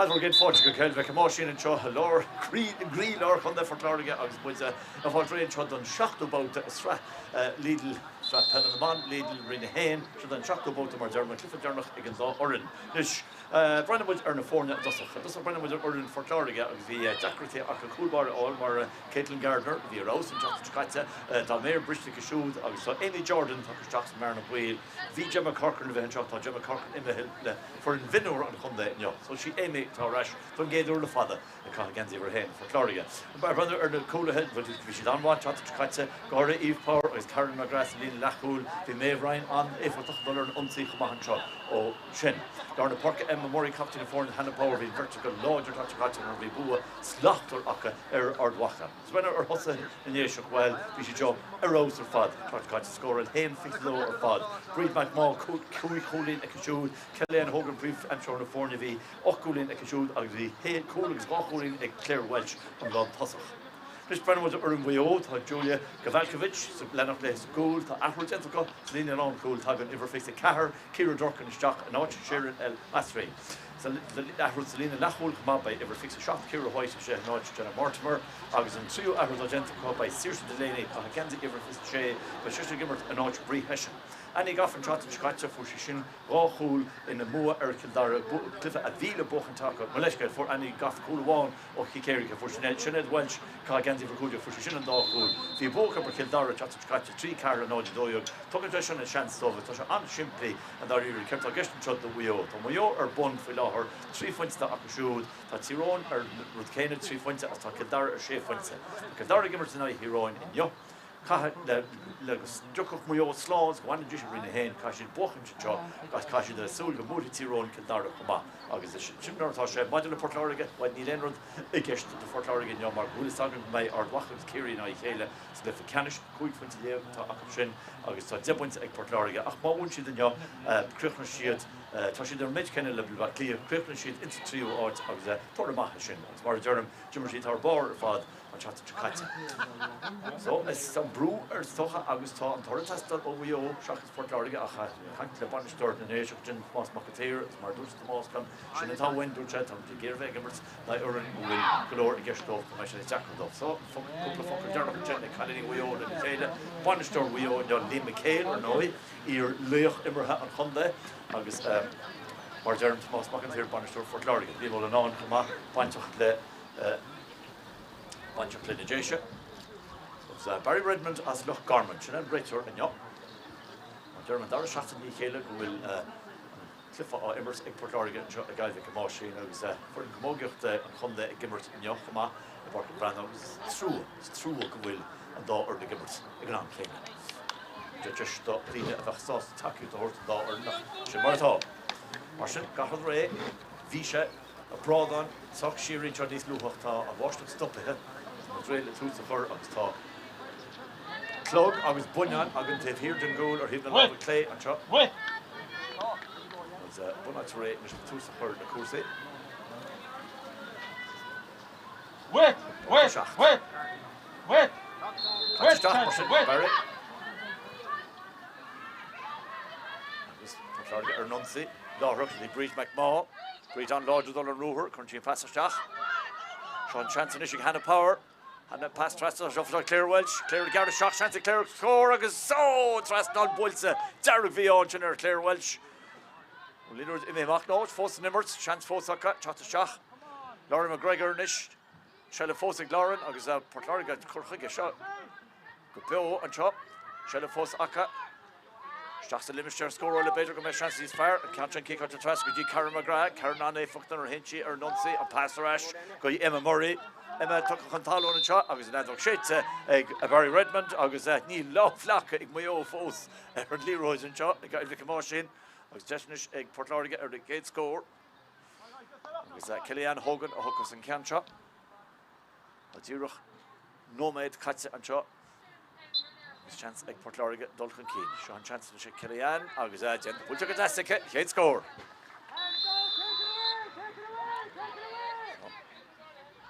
Bhur gcéad fáilte go Cill Mhic Thomáisín anseo i lár, gcroílár Chontae Phort Láirge agus muid ag fáil réidh anseo don seachtú babhta i sraith Lidl, Sraith Peile na mBan Lidl Roinn 1. Seo an seachtú babhta mar a deirim, an cluiche deireanach ag an dá fhoireann. Anois, breathnóidh muid ar na foirne i dtosach. I dtosach breathnóidh muid ar fhoireann Phort Láirge agus bhí deacrachtaí acu cúl báire a fháil mar Caitlin Gardner, a bhí ar fheabhas an tseachtain seo caite, tá a méar briste aici siúd agus tá Amy Jordan tagtha isteach sa mbearna baoil. Bhí Gemma Corcoran le bheith anseo, tá Gemma Corcoran imithe le foireann mhionúir an chontae inniu. So sí Amy atá ar ais don gcéad uair le fada ag caitheamh geansaí uimhir a haon Phort Láirge. Ag breathnú ar na cúlaithe, bhí siad an-mhaith an tseachtain seo caite, go háirithe Eve Power agus Karen McGrath sa líne leathchúil. Bhí Maeve Ryan an-éifeachtach ag dul ar an ionsaí chomh maith anseo ó sin. Lár na páirce, Emma Murray, captaen na foirne, Hannah Power, bhí an bheirt acu láidir an tseachtain seo caite nuair a bhí bua slachtmhar acu ar Ard Mhacha. Ag breathnú ar thosaithe na nDéiseach, bhuel, bhí siad seo ar fheabhas ar fad. Tseachtain seo caite, scóráil 1-22 ar fad. Bríd McMaugh, 5 chúilín aici siúd. Kellyanne Hogan, príomh-aimsitheoir na foirne, bhí 8 gcúilín aici siúd agus bhí 1 cúl agus 2 chúilín ag Claire Walsh an lántosach. Anois breathnóidh muid ar fhoireann Mhaigh Eo. Tá Julia Gavalkovic ag leanacht léi sa gcúl. Tá athrú déanta acu sa líne lánchúil. Tagann uimhir 24, Ciara Durkin isteach in áit Sharon El Masri. Athrú sa líne leathchúil chomh maith, beidh uimhir 27, Ciara White istigh in áit Jenna Mortimer agus an tríú athrú atá déanta acu, beidh Saoirse Delaney ag caitheamh geansaí uimhir 26, beidh sise ag imirt in áit Brie Hession. Annie Goff an tseachtain seo caite, fuair sí sin dhá chúl ina mbua ar Chill Dara, cluiche a bhí le buachaint acu. Mo leithscéal, fuair Annie Goff cúl amháin ó chic éirice, fuair Sinéad Walsh, ag caitheamh geansaí uimhir 15, fuair sí sin an dá chúl. Bhí bua acu ar Chill Dara an tseachtain seo caite, 3 4 0 12. Tugann sé sin an seans dóibh agus tá sé an-simplí i ndáiríre. Céard atá i gceist anseo do Mhaigh Eo? Tá Maigh Eo ar bun faoi láthair, 3 phointe atá acu siúd. Tá Tír Eoghain ar an rud céanna, 3 phointe, agus tá Cill Dara ar 6 phointe. Tá Cill Dara ag imirt in aghaidh Thír Eoghain inniu. Caithfidh le le go dtiocfadh Maigh Eo slán agus go bhfanfaidís i Roinn 1, caithfidh siad buachaint anseo agus caithfidh siad a bheith ag súil go mbuailfidh Tír Eoghain Cill Dara chomh maith. Agus sin mar atá sé. Maidir le Port Láirge, bhuel níl aon rud i gceist do Phort Láirge inniu mar go bhfuil fhios againn go mbeidh Ard Mhacha agus Ciarraí in aghaidh a chéile sa gcluiche ceannais. 15 phointe atá acu sin agus tá 10 bpointe ag Port Láirge ach má bhuann siad inniu, críochnóidh siad, tá siad ar an méid céanna le Baile Átha Cliath, críochnóidh siad insa tríú háit agus toradh maith é sin. Agus mar a deirim, d'imir siad thar barr ar fad. an tseachtain seo caite. So, tá an brú air is dócha agus tá an toradh ag teastáil ó Mhaigh Eo seachas Port Láirge ach ag caint le bainisteoir na nDéiseach ansin, Tomás Mac an tSaoir agus mar a dúirt Tomás liom, sin atá uainn, dúirt sé, táimid ag iarraidh bheith ag imirt in aghaidh fhoireann go bhfuil go leor i gceist dóibh go mbeidh sé níos deacra dóibh. So, cúpla focal deireanach ansin ag cailíní Mhaigh Eo lena chéile. Bainisteoir Mhaigh Eo inniu, Liam McHale, ar ndóigh, iar-laoch imeartha an chontae agus mar a deirim, Tomás Mac an tSaoir, bainisteoir Phort Láirge. Liam Ó Leannáin chomh maith, bainteach le. Bainteach le na Déise. Agus Barry Redmond as Loch Garman. Sin an réiteoir inniu. Mar a deirim an dara seachtain i ndiaidh a chéile go bhfuil an cluiche á imirt ag Port Láirge anseo i gCill Mhic Thomáisín agus foireann camógaíochta an chontae ag imirt inniu chomh maith i bPáirc an Bhreathnaigh agus is trua, is trua go bhfuil an dá fhoireann ag imirt ag an am céanna. Deis do dhaoine a bheadh sásta tacaíocht a thabhairt don dá fhoireann ach sin mar atá. Mar sin, gach rud réidh. Bhí sé. Bradán sách síoraí anseo níos luaithe ach tá an bháisteach stoptha. Tá muid réidh le tús a chur agus tá clog agus buinneán againn taobh thiar den gcúl ar thaobh na láimhe clé anseo. Agus bunáite réidh anois le tús a chur le cúrsaí. 7. Caite isteach mar sin ag Barry. Agus Port Láirge ar an ionsaí láithreach le Bríd McMaugh. Bríd an-láidir dul ar an ruathar, cuireann sí an pas isteach. Seo an seans anois ag Hannah Power. Hannah pas trasna seo seo Claire Walsh. Claire ag gearradh isteach, seans ag Claire scór agus ó trasnán buailte dearg a bhí ansin ar Claire Walsh. An liathróid imithe amach nó fós san imirt, seans fós acu teacht isteach. Lauren McGregor anois, seilbh fós ag Lauren agus Port Láirge ag cur chuige seo. Go beo anseo. Seilbh fós acu. Isteach sa limistéar scórála b'fhéidir go mbeidh seans níos fearr. An ceann sin ciceáilte trasna go dtí Karen McGrath. Karen an-éifeachtach nuair a théann sí ar an ionsaí. An pas ar ais go dtí Emma Murray. Emma tugtha chun talún anseo agus an fheadóg séidte ag Barry Redmond agus níl lámh leagtha ag Maigh Eo fós ar an liathróid anseo i gCill Mhic Thomáisín agus deis anois ag Port Láirge ar a gcéad scór. Agus Kellyanne Hogan a thógfas an ceann seo. Tá díreach nóiméad caite anseo agus seans ag Port Láirge dul chun cinn. Seo an seans anois ag Kellyanne agus é déanta buailte go deas aici, chéad scór.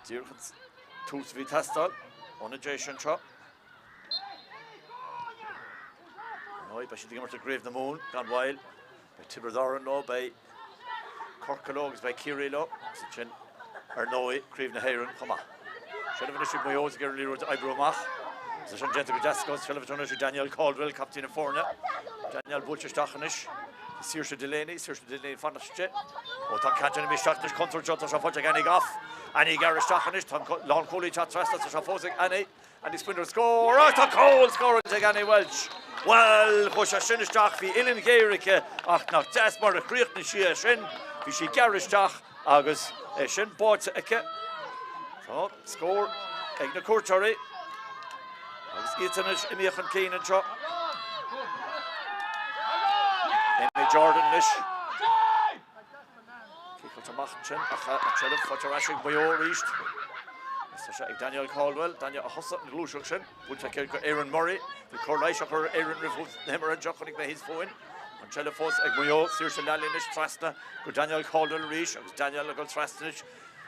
Díreach an tús a bhí ag teastáil ó na Déise anseo. Ar ndóigh, beidh siad ag imirt i gCraobh na Mumhan gan mhoill. Beidh Tiobraid Árann leo, beidh. Corcaigh leo agus beidh Ciarraí leo agus ansin, ar ndóigh, Craobh na hÉireann chomh maith. Seilbh anois ag Maigh Eo is ag iarraidh an liathróid a oibriú amach. Agus é sin déanta go deas acu. Seilbh anois ag Danielle Caldwell, captaen na foirne. Danielle buailte isteach anois. Saoirse Delaney, Saoirse Delaney fanacht istigh. Ó tá an ceann sin imithe isteach anois contúirt anseo, tá sé faighte ag Annie Goff. Annie ag gearradh isteach anois, tá an lánchúlaí ag teacht trasna, tá sé fós ag Annie. Annie Spindler scór agus tá cúl scóráilte ag Annie Walsh. Bhuel, chuaigh sé sin isteach, bhí uillinn ghéar aici ach nach deas mar a chríochnaigh sí é sin. Bhí sí ag gearradh isteach agus é sin báite aici. Tá scór ag na cuairteoirí agus iad anois imithe chun cinn anseo. Amy Jordan anois. Ciceáilte amach ansin ach an tseilbh faighte ar ais ag Maigh Eo arís. Agus tá sé ag Danielle Caldwell. Danielle a thosaigh an ghluaiseacht sin. Buailte aici go Erin Murray. Bhí cóir leighis á chur ar Erin roimh thús na himeartha anseo, chonaic mé thíos fúinn. An tseilbh fós ag Maigh Eo. Saoirse Lally anois trasna go Danielle Caldwell arís agus Danielle ag dul trasna anois.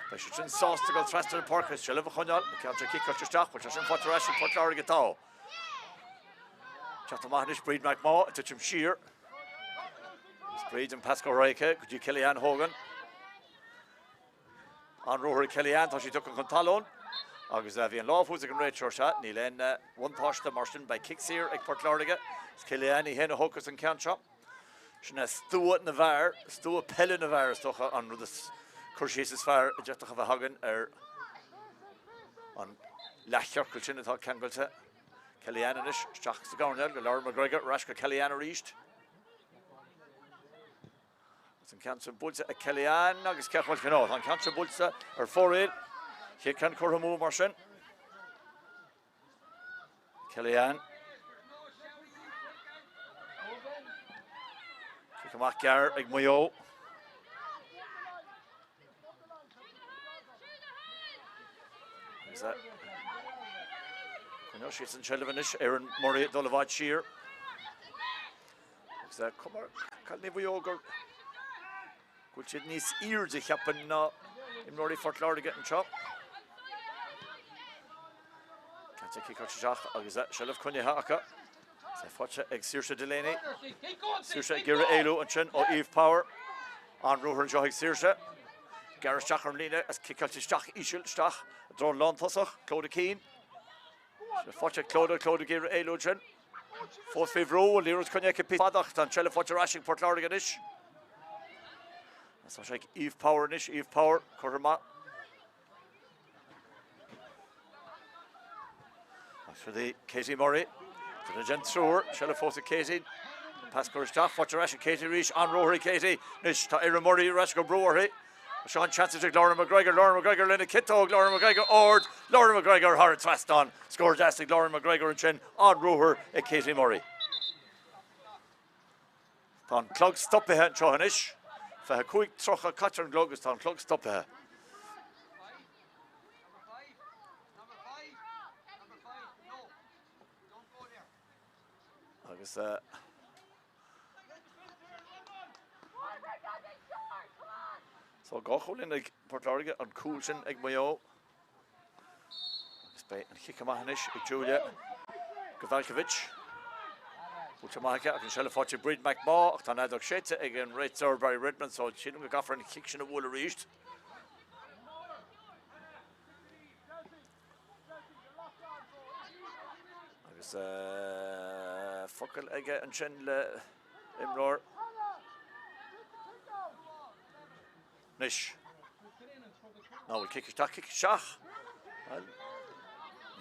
Beidh sí sin sásta dul trasna an pháirc agus seilbh a choinneáil. An ceann seo ciceáilte isteach. Bhfuil sé sin faighte ar ais ag Port Láirge? Tá. Teacht amach anois Bríd McMaugh ag titim siar. Agus Bríd an pas curtha aici go dtí Kellyanne Hogan. An-ruathar ag Kellyanne, tá sí tugtha chun talún. Agus bhí an lámh thuas ag an réiteoir seo, níl aon bhuntáiste mar sin, beidh cic saor ag Port Láirge. Is Kellyanne í féin a thógfas an ceann seo. Sin é stua na bhfear, stua peile na bhfear is dócha an rud is cur síos is fearr a d'fhéadfadh a bheith againn ar an leathchiorcal sin atá ceangailte. Kellyanne anois isteach sa gcoirnéal go Lauren McGregor, ar ais go Kellyanne arís. Agus an ceann sin buailte ag Kellyanne agus cé chun cinn Tá an ceann sin buailte ar fóraoil. Chéad ceann curtha amú mar sin. Kellyanne. Cic amach gearr ag Maigh Eo. Coinneoidh siad an tseilbh anois Erin Murray ag dul i bhfad siar. Agus cuma ar chailíní Mhaigh Eo go bhfuil siad níos airde cheapfainn ná imreoirí Phort Láirge anseo. Ceann ciceáilte isteach agus seilbh coinnithe acu. É faighte ag Saoirse Delaney. Saoirse ag iarraidh éalú ansin ó Eve Power. An-ruathar anseo ag Saoirse. Gearradh isteach ar an líne is ciceáilte isteach íseal isteach i dtreo an lántosach, Clodagh Keane. Faighte ag Clodagh, Clodagh ag iarraidh éalú ansin. Fós faoi bhrú, an liathróid coinnithe aici píosa fada ach tá an tseilbh faighte ar ais ag Port Láirge anois. Tá sé ag Eve Power anois, Eve Power curtha amach. Agus í Katie Murray. Duine den triúr, seilbh fós ag Katie. Pas curtha isteach, faighte ar ais ag Katie arís, an-ruathar ag Katie. Anois tá Erin Murray ar ais ag cur brú uirthi. Seo an seans ag Lauren McGregor, Lauren McGregor lena ciotóg, Lauren McGregor ard, Lauren McGregor thar an trasnán. Scór deas ag Lauren McGregor ansin, an-ruathar ag Katie Murray. Tá an clog stoptha anseo anois. 25:30 caite ar an gclog agus tá an clog stoptha. Agus so dhá chúilín ag Port Láirge, an cúl sin ag Maigh Eo. Agus beidh an chic amach anois ag Julia go Valkovic. Buailte amach aici ach an seilbh faighte ag Bríd McMaugh ach tá an fheadóg séidte ag an réiteoir Barry Redmond so sílim go gcaithfear an chic sin a bhualadh arís. Agus focal aige ansin le imreoir. Anois. Ná bhfuil cic isteach, cic isteach. Bhuel, ní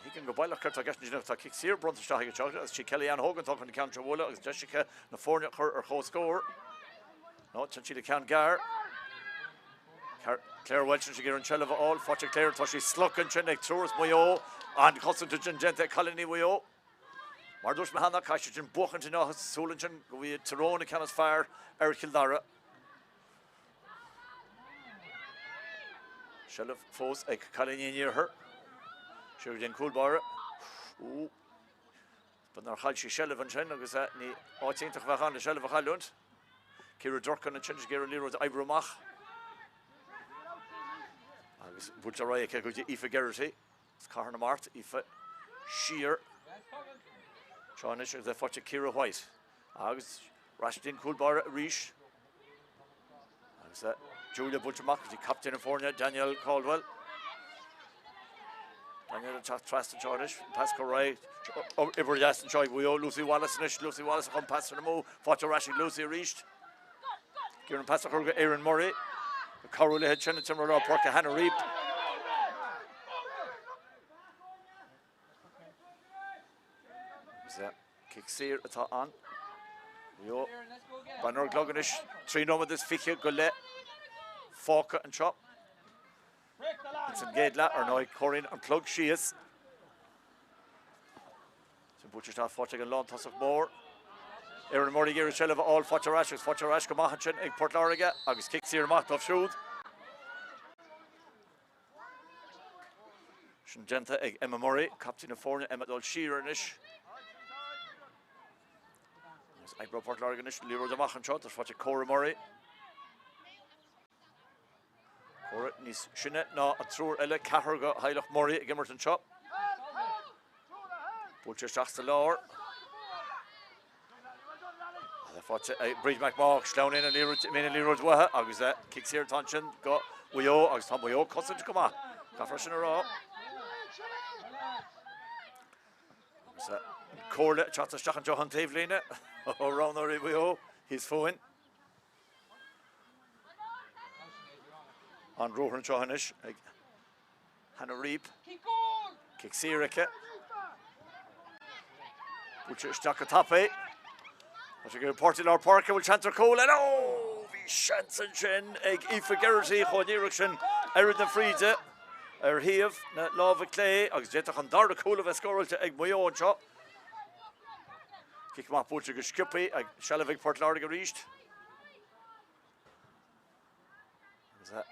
thuigim go baileach céard atá i gceist ansin ach tá cic saor bronnta isteach ag an seo agus sí Kellyanne Hogan atá chun an ceann seo a bhualadh agus deis aici na foirne a chur ar comhscór. Nó téann sí le ceann gearr. Claire Walsh ag iarraidh an tseilbh a fháil, faighte ag Claire, tá sí slogtha ansin ag triúr as Maigh Eo. An-chosaint ansin déanta ag cailíní Mhaigh Eo. Mar a dúirt mé cheana, caithfidh siad sin buachaint inniu agus súil ansin go bhfaighidh Tyrone an ceann is fearr ar Chill Dara. Seilbh fós ag cailíní an iarthair. Siar go dtí an cúl báire. Ó, ba nár chaill sí seilbh ansin agus ní áit iontach a bheadh ann le seilbh a chailliúint. Ciara Durkin ansin ag iarraidh an liathróid a oibriú amach. Agus buailte ar aghaidh aici go dtí Aoife Geraghty. As Cathair na Mart, Aoife siar. Seo anois agus é faighte ag Ciara White. Agus ar ais go dtí an cúl báire arís. Agus. Julia buailte amach go dtí captaen na foirne, Danielle Caldwell. Danielle ag teacht trasna anseo anois, pas curtha ar aghaidh, obair dheas anseo ag Mhaigh Eo, Lucy Wallace anois, Lucy Wallace chun pas a chur amú, faighte ar ais ag Lucy arís. Ag iarraidh an pas a chur go Erin Murray, ag cabhrú léi ansin an t-imreoir lár páirce Hannah Reap. Cic saor atá ann. Mhaigh Eo. Breathnú ar an gclog anois, 3 nóiméad is 20 go leith fágtha anseo. Ins an gcéad leath, ar ndóigh, comhaireann an clog síos. Sin buailte isteach faighte ag an lántosach mór. Erin Murray ag iarraidh seilbh a fháil, faighte ar ais agus faighte ar ais go maith ansin ag Port Láirge agus cic saor amach dóibh siúd. Sin déanta ag Emma Murray, captaen na foirne, Emma ag dul siar anois. Agus oibreoidh Port Láirge anois, liathróid amach anseo, tá faighte ag Cora Murray. Cora níos sine ná an triúr eile, ceathrar de theaghlach Murray ag imirt anseo. Buailte isteach sa lár. Faighte ag Bríd McMaugh, sleamhnaíonn an liathróid, imíonn an liathróid uaithi agus cic saor atá ansin go Mhaigh Eo agus tá Maigh Eo ag cosaint go maith. Caithfear sin a rá. Agus an comhairle ag teacht isteach anseo an taobhlíne ó roghnóirí Mhaigh Eo thíos fúinn. An ruathar anseo anois ag Hannah Reap. Cic saor aici. Buailte isteach go tapaidh. Tá sé ag páirtí lár páirce, bhfuil seans ar chúl eile? Ó! Bhí seans ansin ag Aoife Geraghty chuaigh an iarracht sin oiread na fríde ar thaobh na láimhe clé agus d'fhéadfadh an dara cúl a bheith scóráilte ag Maigh Eo anseo. Cic amach buailte go sciobtha ag seilbh ag Port Láirge arís. Agus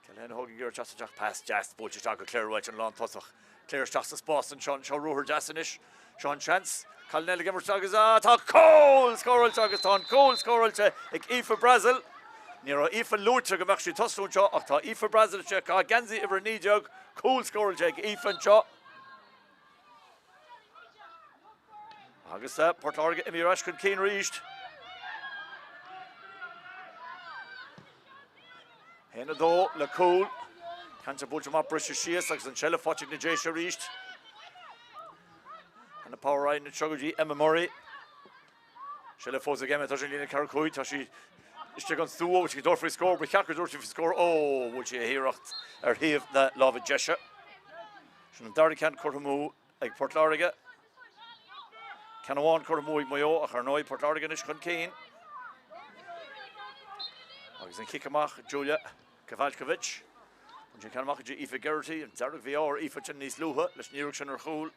Kelly Hogan ag iarraidh teacht isteach, pas deas buailte isteach go Claire Walsh an lántosach. Claire isteach sa spás anseo, anseo ruathar deas anois. Seo an seans. Cailín eile ag imirt agus tá cúl scóráilte agus tá an cúl scóráilte ag Aoife Brassil. Ní raibh Aoife luaite go mbeadh sí ag tosú anseo ach tá Aoife Brassil istigh ag caitheamh geansaí uimhir 19, cúl scóráilte ag Aoife anseo. Agus Port Láirge imithe ar ais chun cinn arís. 1-2 le cúl. Ceann buailte amach briseadh síos agus an seilbh faighte ag na Déise arís. Hannah Power Ryan anseo go dtí Emma Murray. Seilbh fós ag Emma, tá sí líne 4 5, tá sí istigh an stua, bhfuil sí ag tabhairt faoi scór, ba cheart go dtabharfaí faoi scór, ó, bhuail sí a hiarracht ar thaobh na láimhe deise. Sin an dara ceann curtha amú ag Port Láirge. Ceann amháin curtha amú ag Maigh Eo ach ar ndóigh Port Láirge anois chun cinn. Agus an cic amach Julia Kavalkovich. An ceann amach go dtí Aoife Geraghty, an dearg-mhí-ádh ar Aoife sin níos luaithe leis an iarracht sin ar chúl.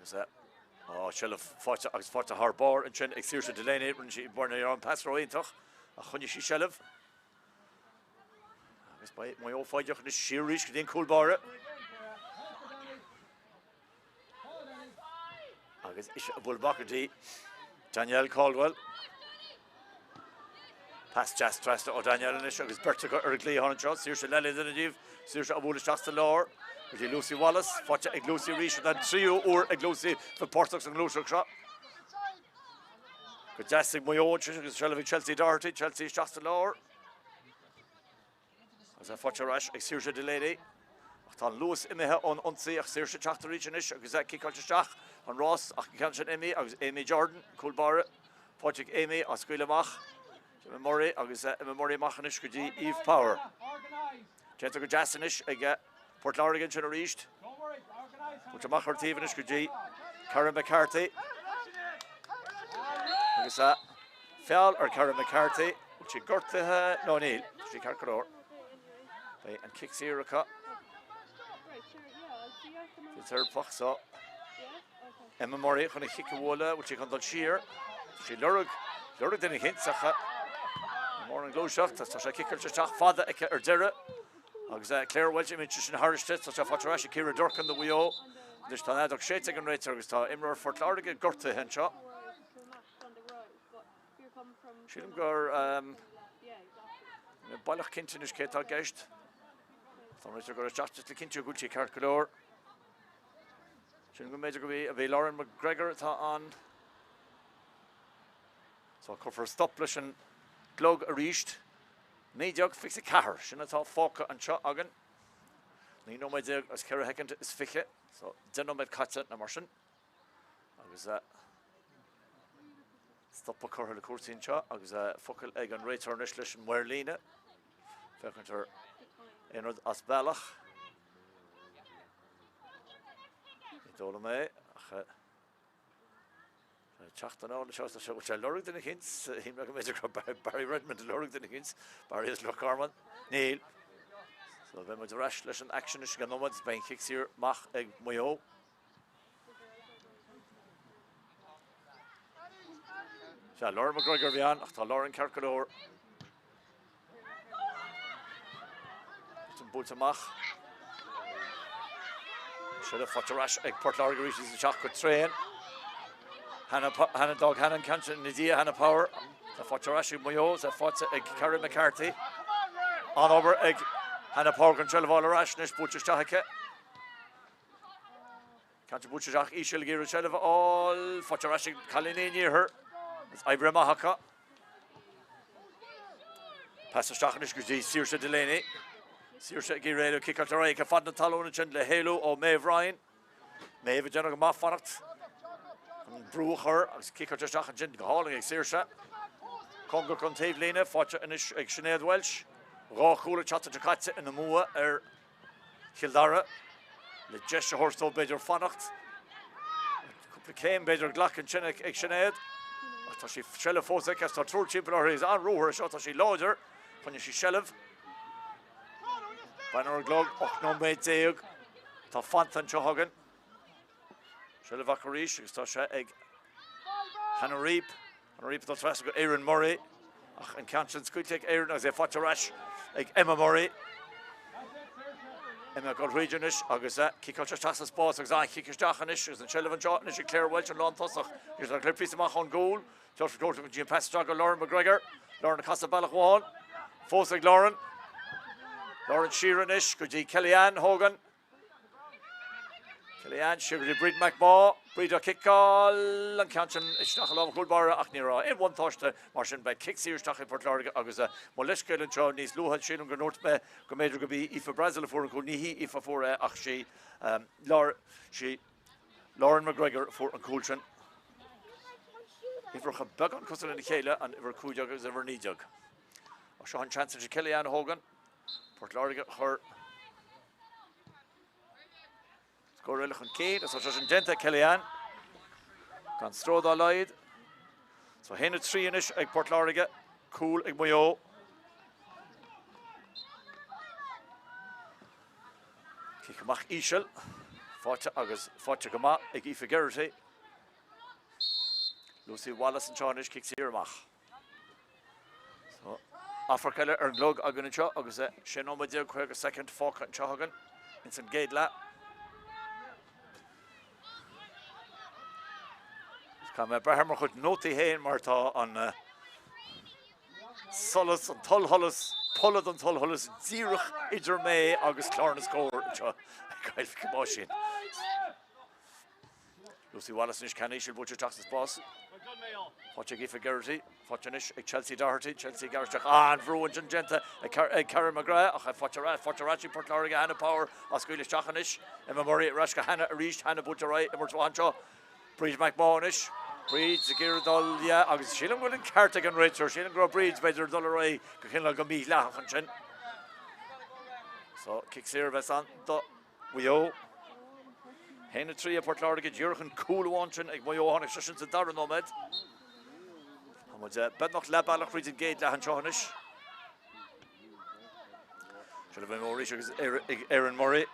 Agus á seilbh faighte agus faighte thar barr ansin ag Saoirse Delaney, rinne sí an pas ró-iontach ach choinnigh sí seilbh. Agus beidh Maigh Eo foighdeach anois siar arís go dtí an cúl báire. Agus ise a bhuail amach go dtí Danielle Caldwell. Pas deas trasna ó Danielle anois agus beirt acu ar an gcliathán anseo. Saoirse Lally duine díobh. Saoirse a bhuail isteach sa lár go dtí Lucy Wallace. Faighte ag Lucy arís an tríú uair ag Lucy bheith páirteach sa ngluaiseacht seo. Go deas ag Maigh Eo ansin agus seilbh ag Chelsea Doherty. Chelsea isteach sa lár. Agus é faighte ar ais ag Saoirse Delaney. Ach tá an luas imithe ón ionsaí ach Saoirse ag teacht arís anois agus é ciceáilte isteach an rás ach an ceann sin imithe agus Amy Jordan, cúl báire, faighte ag Amy á scaoileadh amach. Emma Murray agus Emma Murray amach anois go dtí Eve Power. Déanta go deas anois ag Port Láirge ansin arís. Buailte amach ar taobh anois go dtí Karen McCarthy. Agus a feall ar Karen McCarthy. Bhfuil sí gortaithe nó níl? Tá sí ceart go leor. Beidh an cic saor acu. Teiripeach so. Emma Murray chun a chic a bhualadh, bhfuil sí chun dul siar? Tá sí lorg, lorg duine eicínt ach ní mór an ghluaiseacht, tá sé ciceáilte isteach fada aici ar deireadh. Agus Claire Walsh imithe sin thairsti, tá sé faighte ar ais ag Ciara Durkin do Mhaigh Eo. Anois tá an fheadóg séidte ag an réiteoir agus tá imreoir Phort Láirge gortaithe anseo. Sílim gur baileach cinnte anois cé atá i gceist. Tá an réiteoir ag dul isteach le cinntiú go bhfuil sí ceart go leor. Sílim go mb'fhéidir go bhí a bhí Lauren McGregor atá ann. So cuirfear stop leis an gclog arís. 19:24, sin atá fágtha anseo againn. 19 nóiméad agus 4 shoicind is 20, so 10 nóiméad caite nó mar sin. Agus stop curtha le cúrsaí anseo agus focal ag an réiteoir anois leis an maor líne. Féachaint ar aon rud as bealach. Ní dóigh liom é ach teacht anall anseo tá sé bhfuil sé ag lorg duine eicínt, shíl mé go mb'fhéidir go raibh Barry Redmond ag lorg duine eicínt, Barry as Loch Garman. Níl. So beidh muid ar ais leis an aicsean anois i gceann nóiméad, beidh an cic saor amach ag Maigh Eo. Sea, Lauren McGregor a bhí ann, ach tá Lauren ceart go leor. Sin buailte amach. Seilbh faighte ar ais ag Port Láirge arís is isteach go tréan. Hannah, Hannah d'fhág Hannah an ceann sin ina diaidh, Hannah Power. Tá faighte ar ais ag Maigh Eo, tá faighte ag Karen McCarthy. An-obair ag Hannah Power chun seilbh a fháil ar ais anois, buailte isteach aici. Ceann sin buailte isteach íseal ag iarraidh seilbh a fháil, faighte ar ais ag cailíní an iarthair. Is oibre maith acu. Pas isteach anois go dtí Saoirse Delaney. Saoirse ag iarraidh éalú, ciceáilte ar aghaidh aici fad na talún ansin le héalú ó Maeve Ryan. Maeve ag déanamh go maith fanacht chun brú a chur agus ciceáilte isteach ansin go hálainn ag Saoirse. Cóngarach don taobhlíne, faighte anois ag Sinéad Walsh. 2 chúl an tseachtain seo caite ina mbua ar Chill Dara le deis a thabhairt dóibh b'fhéidir fanacht. Cúpla céim b'fhéidir glactha ansin ag Sinéad. Ach tá sí seilbh fós aici agus tá triúr timpeall uirthi agus an-ruathar seo, tá sí láidir. Choinnigh sí seilbh. Breathnú ar an gclog, 18 nóiméad atá fanta anseo againn. Seilbh acu arís agus tá sé ag Hannah Reap. Hannah Reap ag dul trasna go Erin Murray ach an ceann sin scaoilte ag Erin agus é faighte ar ais ag Emma Murray. Emma ag dul thríd anois agus ciceáilte isteach sa spás agus an-chic isteach anois agus an tseilbh anseo anois ag Claire Walsh an lántosach. Agus tá Claire píosa amach ón gcúl. Josh go dtí an pas isteach go Lauren McGregor. Lauren ag casadh bealach amháin. Fós ag Lauren. Lauren siar anois go dtí Kellyanne Hogan. Kellyanne siar go dtí Bríd McMaugh. Bríd á ciceáil an ceann sin isteach i lámh an chúl báire ach ní raibh aon bhuntáiste mar sin beidh cic saor isteach ag Port Láirge agus mo leithscéal anseo níos luaithe sílim go ndúirt mé go mb'fhéidir go b'í Aoife Brassil a fuair an cúl. Ní hí Aoife a fuair é ach sí sí Lauren McGregor a fuair an cúl sin. Uimhreacha beagán cosúil lena chéile an uimhir 15 agus uimhir 19. Ach seo an seans anseo Kellyanne Hogan. Port Láirge a chur scór eile chun cinn agus tá sé sin déanta ag Kellyanne. Gan stró dá laghad. So 1-3 anois ag Port Láirge, cúl ag Maigh Eo. Cic amach íseal, faighte agus faighte go maith ag Aoife Geraghty. Lucy Wallace anseo anois, cic saor amach. So, amharc eile ar an gclog againn anseo agus 16 nóiméad 50 soicind fágtha anseo againn ins an gcéad leath. Caithfidh mé breith ar mo chuid nótaí féin mar tá an solas, an t-ollsholas, polla den t-ollsholas díreach idir mé agus clár na scór anseo ag Gaillimh Mhic Oisín. Lucy Wallace anois ceann íseal buailte isteach sa spás. Faighte ag Aoife Geraghty. Faighte anois ag Chelsea Doherty. Chelsea ag gearradh isteach. An-bhrú ansin déanta ag Karen McGrath ach faighte ar ais, faighte ar ais ag Port Láirge. Hannah Power á scaoileadh isteach anois. Emma Murray ar ais go Hannah arís. Hannah buailte ar aghaidh. Imirt mhaith anseo. Bríd McMaugh anois. Bríd ag iarraidh dul, yeah, agus sílim go bhfuil an ceart ag an réiteoir. Sílim go raibh Bríd b'fhéidir ag dul ar aghaidh go cineál go mídhleathach ansin. So, cic saor a bheas ann do Mhaigh Eo. 1-3 ag Port Láirge, díreach an cúl amháin sin ag Maigh Eo, tháinig sé sin sa dara nóiméad. Tá muid beagnach leath bealach thríd an gcéad leath anseo anois. Seilbh Mhaigh Eo arís agus ag Erin Murray.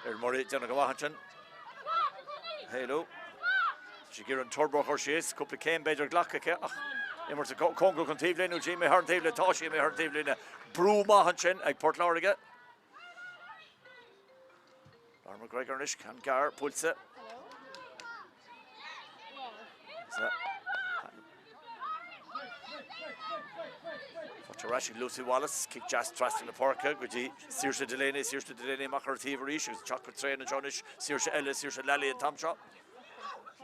Erin Murray déanamh go maith ansin. Héalú. Tá sí ag iarraidh an turbo a chur síos, cúpla céim b'fhéidir glactha aici ach imirt cóngarach don taobhlíne, níl sí imithe thar an taobhlíne, tá sí imithe thar an taobhlíne. Brú maith ansin ag Port Láirge. Lauren McGregor anois, ceann gearr, buailte. Faighte ar ais ag Lucy Wallace, cic deas trasna na páirce go dtí Saoirse Delaney, Saoirse Delaney amach ar an taobh arís agus teacht go tréan anseo anois, Saoirse eile, Saoirse Lally an t-am seo.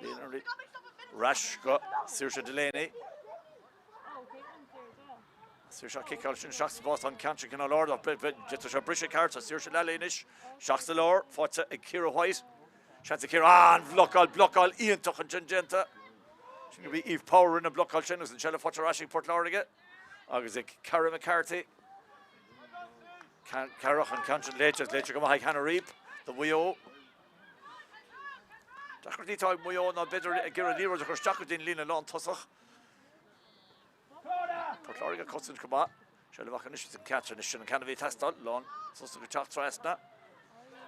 Ar ais go Saoirse Delaney. Saoirse á ciceáil sin isteach sa spás, tá an ceann sin cineál ard ach d'fhéadfadh sé briseadh ceart, tá Saoirse Lally anois isteach sa lár, faighte ag Ciara White. Seans ag Ciara, an-bhlocáil, blocáil iontach ansin déanta. Sin gurb í Eve Power a rinne an blocáil sin agus an tseilbh faighte ar ais ag Port Láirge agus ag Cara McCarthy. Cara ach an ceann sin léite, léite go maith ag Hannah Reap do Mhaigh Eo. Deacrachtaí atá ag Maigh Eo ná b'fhéidir ag iarraidh liathróid a chur isteach go dtí an líne lántosach. Port Láirge ag cosaint go maith. Seilbh acu anois an ceann anois sin an ceann a bhí ag teastáil. Lántosach ag teacht trasna.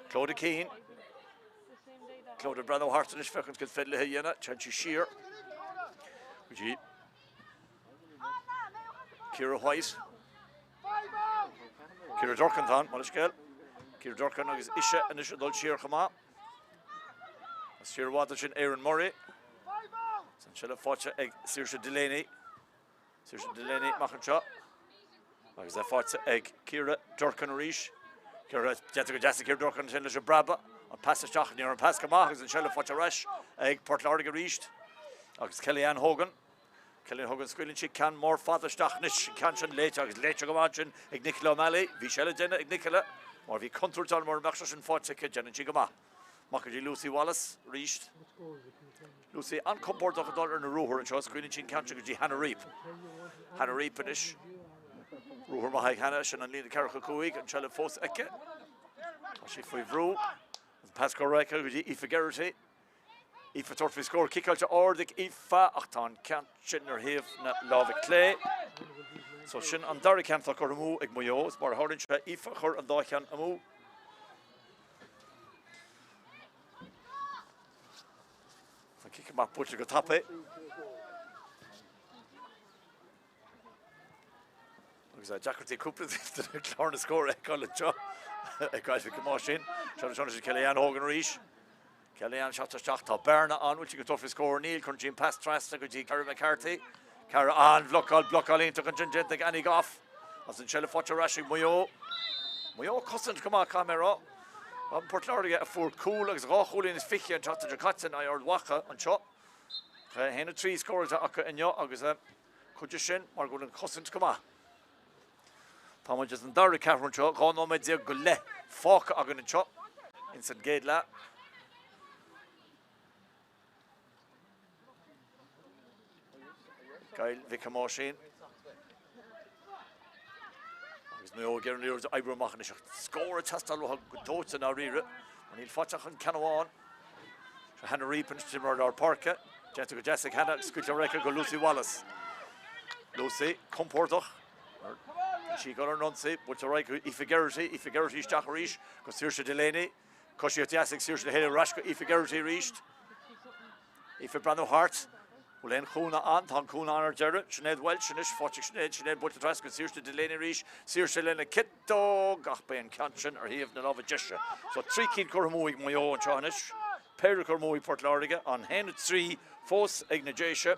Clodagh Keane. Clodagh ag breathnú thart anois féachaint cad féidir léi a dhéanamh. Téann sí siar go dtí Ciara White. Ciara Durkin tá, mo leithscéal. Ciara Durkin agus ise anois ag dul siar chomh maith. Siar i bhfad ansin Erin Murray. An tseilbh faighte ag Saoirse Delaney. Saoirse Delaney amach anseo. Agus é faighte ag Ciara Durkin arís. Ciara déanta go deas ag Ciara Durkin ansin leis an bpreabadh. An pas isteach, ní raibh an pas go maith agus an tseilbh faighte ar ais ag Port Láirge arís. Agus Kellyanne Hogan. Kellyanne Hogan scaoileann sí ceann mór fada isteach anois. An ceann sin léite agus léite go maith ansin ag Nicola O'Malley. Bhí sé le déanamh ag Nicola mar bhí contúirt ann mura mbeadh sé sin faighte aici. Déanann sí go maith. Amach go dtí Lucy Wallace arís. Lucy an-compordach ag dul ar na ruathair anseo. Scaoileann sí an ceann sin go dtí Hannah Reap. Hannah Reap anois. Ruathar maith ag Hannah, sin an líne 45, an tseilbh fós aici. Tá sí faoi bhrú. An pas curtha aici go dtí Aoife Geraghty. Aoife ag tabhairt faoi scór ciceáilte ard ag Aoife ach tá an ceann sin ar thaobh na láimhe clé. So sin an dara ceann atá curtha amú ag Maigh Eo. Is mar a tharlaíonn sé Aoife a chuir an dá cheann amú. Tá cic amach buailte go tapaidh. Agus deacrachtaí cúpla duine clár na scór a fheiceáil anseo ag Gaillimh go maith sin. Seo anseo anois Kellyanne Hogan arís. Kellyanne seasta isteach, tá bearna ann, bhfuil sí ag tabhairt faoi scór? Níl, cuireann sí an pas trasna go dtí Cara McCarthy. Cara an-bhlocáil, blocáil iontach ansin déanta ag Annie Goff. Agus an tseilbh faighte ar ais ag Maigh Eo. Maigh Eo ag cosaint go maith, caithfidh mé a rá. An Port Láirge a fuair cúl agus dhá chúilín is fiche an tseachtain seo caite in aghaidh Ard Mhacha anseo. 1-3 scóráilte acu inniu agus cuid de sin mar go bhfuil an chosaint go maith. Tá muid ins an dara ceathrú anseo, 12 nóiméad go leith fágtha againn anseo ins an gcéad leath. Gaillimh Mhic Thomáisín. Agus Maigh Eo ag iarraidh an liathróid a oibriú amach anois ach scór ag teastáil uathu go dóite i ndáiríre. Mar níl faighte ach an ceann amháin. Seo Hannah Reap anois d'imreoir lár páirce. Déanta go deas ag Hannah agus scaoilte ar aghaidh go Lucy Wallace. Lucy compordach. Bhí sí ag dul ar an ionsaí, buailte ar aghaidh go Aoife Geraghty, Aoife Geraghty isteach arís go Saoirse Delaney. Coisíocht dheas ag Saoirse Delaney ar ais go Aoife Geraghty arís. Aoife ag breathnú thart. Bhfuil aon chúnamh ann? Tá an cúnamh ann ar deireadh. Sinéad Walsh anois, faighte ag Sinéad. Sinéad buailte trasna go Saoirse Delaney arís. Saoirse lena ciotóg ach beidh an ceann sin ar thaobh na láimhe deise. So 3 cinn curtha amú ag Maigh Eo anseo anois. Péire curtha amú ag Port Láirge. An 1-3 fós ag na Déise.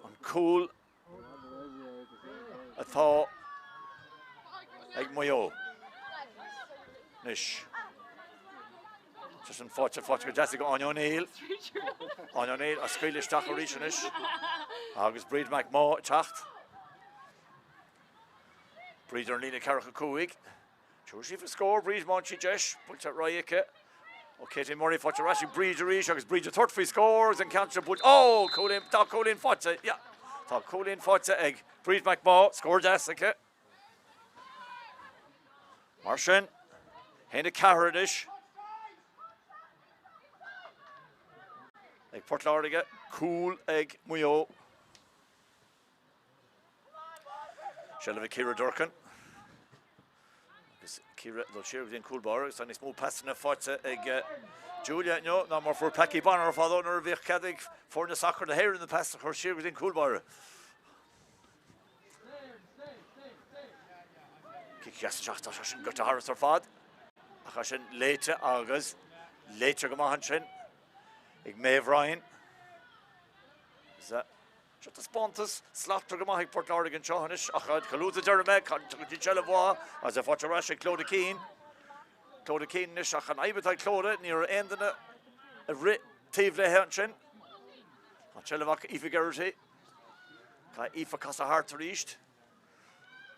An cúl atá ag Maigh Eo anois. Tá sin faighte, faighte go deas ag Áine O'Neill. Áine O'Neill á scaoileadh isteach arís anois. Agus Bríd McMaugh ag teacht. Bríd ar an líne 45. Tabharfaidh sí faoi scór, Bríd, má fhaigheann sí deis. Buailte ar aghaidh aici ó Katie Murray, faighte ar ais ag Bríd arís agus Bríd ag tabhairt faoi scór agus an ceann seo buailte. Ó! Cúilín, tá cúilín faighte, yeah. Tá cúilín faighte ag Bríd McMaugh, scór deas aici. Mar sin, 1-4 anois. Ag Port Láirge, cúl ag Maigh Eo. Seilbh ag Ciara Durkin. Agus Ciara dul siar go dtí an cúl báire agus tá níos mó pasanna faighte ag eh, Julia inniu ná mar fuair Packie Bonner fadó nuair a bhíodh cead ag foirne sacair na hÉireann na pas a chur siar go dtí an cúl báire. Cic dheas isteach tá sé sin goite thairis ar fad. Ach é sin léite agus léite go maith ansin ag Maeve Ryan. Seo taispeántas slachtmhar go maith ag Port Láirge anseo anois ach chomh luath is a deirim é, tugann siad seilbh uathu agus é faighte ar ais ag Clodagh Keane. Clodagh Keane anois ach an fhadhb atá ag Clodagh, ní raibh aon duine ag rith taobh léi ansin. Tá seilbh ag Aoife Geraghty. Caithfidh Aoife casadh thart arís.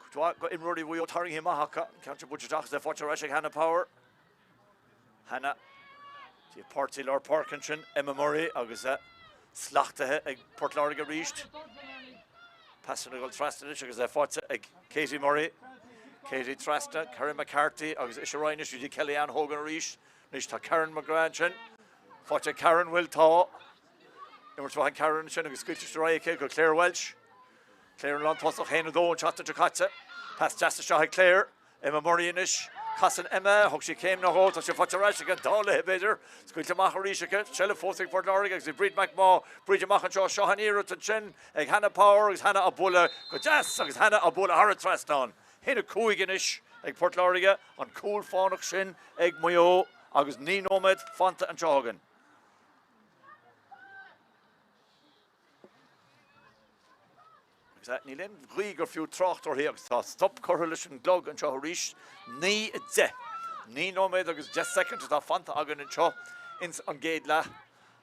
Cuid mhaith go imreoirí Mhaigh Eo tarraingthe amach acu. An ceann seo buailte isteach is é faighte ar ais ag Hannah Power. Hannah go dtí a páirtí lár páirce ansin, Emma Murray, agus é slachtaithe ag Port Láirge arís. Pasanna ag dul trasna anois agus é faighte ag Katie Murray. Katie trasna, Karen McCarthy agus ise ar aghaidh anois go dtí Kellyanne Hogan arís. Anois tá Karen McGrath ansin. Faighte ag Karen, bhfuil? Tá. Imirt mhaith ag Karen ansin agus scaoilte ar aghaidh aici go Claire Walsh. Claire an lántosach, 1-2 an tseachtain seo caite. Pas deas isteach ag Claire. Emma Murray anois. Casann Emma, thug sí céim nó dhó, tá sé faighte ar ais aici, an dá léi b'fhéidir. Scaoilte amach arís aici, seilbh fós ag Port Láirge agus ag Bríd McMaugh. Bríd amach anseo, seo an iarracht ansin ag Hannah Power agus Hannah á bualadh go deas agus Hannah á bualadh thar an trasnán. 1-5 anois ag Port Láirge, an cúl fánach sin ag Maigh Eo agus 9 nóiméad fanta anseo againn. Agus níl aon ghaoth gur fiú trácht uirthi agus tá stop curtha leis an gclog anseo arís. 9, 10. 9 nóiméad agus 10 soicind atá fanta againn anseo ins an gcéad leath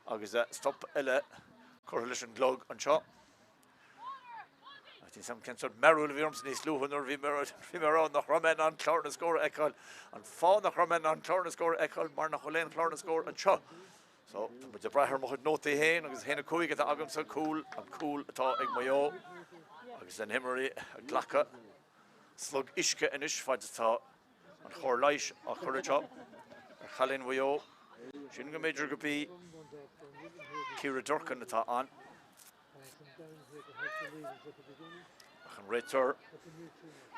agus stop eile curtha leis an gclog anseo. Níl 'fhios a'm cén sórt mearbhall a bhí ormsa níos luaithe nuair a bhí mé ag rá nach raibh mé in ann clár na scór a fheiceáil. An fáth nach raibh mé in ann clár na scór a fheiceáil mar nach bhfuil aon chlár na scór anseo. So, tá muid ag brath ar mo chuid nótaí féin agus 1-5 atá agamsa, cúl, an cúl atá ag Maigh Eo agus na himreoirí ag glacadh slog uisce anois fad is atá an chóir leighis á cur anseo ar chailín Mhaigh Eo. Sin go mb'fhéidir go b'í Ciara Durkin atá ann. Ach an réiteoir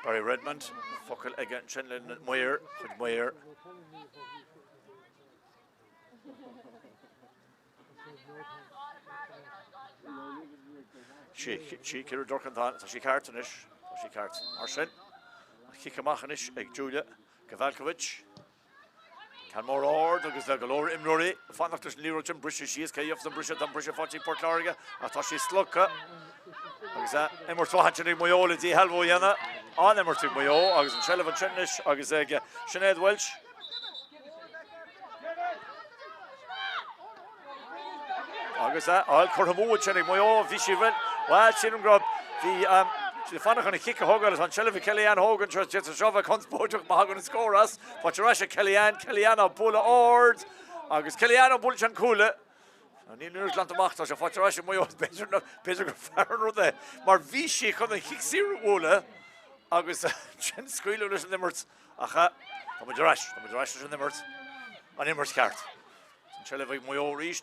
Barry Redmond, focal aige ansin le maor, chuid maor. Sí, sí, Ciara Durkin, tá sí ceart anois, tá sí ceart. Mar sin, an chic amach anois ag Julia Gavalkovic. Ceann mór ard agus le go leor imreoirí ag fanacht leis an liathróid sin, briseadh síos, cé gheobhas an briseadh, tá an briseadh faighte ag Port Láirge ach tá sí slogtha agus imirt mhaith ansin ag Maigh Eo le díshealbhú a dhéanamh. An-imirt ag Maigh Eo agus an tseilbh ansin anois agus ag Sinéad Walsh. Agus é á curtha amú ansin ag Maigh Eo, bhí sí bhuel, sílim go raibh, bhí siad ag fanacht chun an chic a thógáil, tá an tseilbh ag Kellyanne Hogan, seo seo bheith conspóideach má thagann an scór as, faighte ar ais ag Kellyanne, Kellyanne á bualadh ard agus Kellyanne á bualadh an cuaille. Níl an glanta amach, tá sé faighte ar ais ag Maigh Eo, b'fhéidir b'fhéidir gur fearr an rud é, mar bhí sí chun an chic saor a bhualadh agus ansin scaoileadh leis an imirt. Ach tá muid ar ais, tá muid ar ais leis an imirt, an imirt cheart. An tseilbh ag Maigh Eo arís.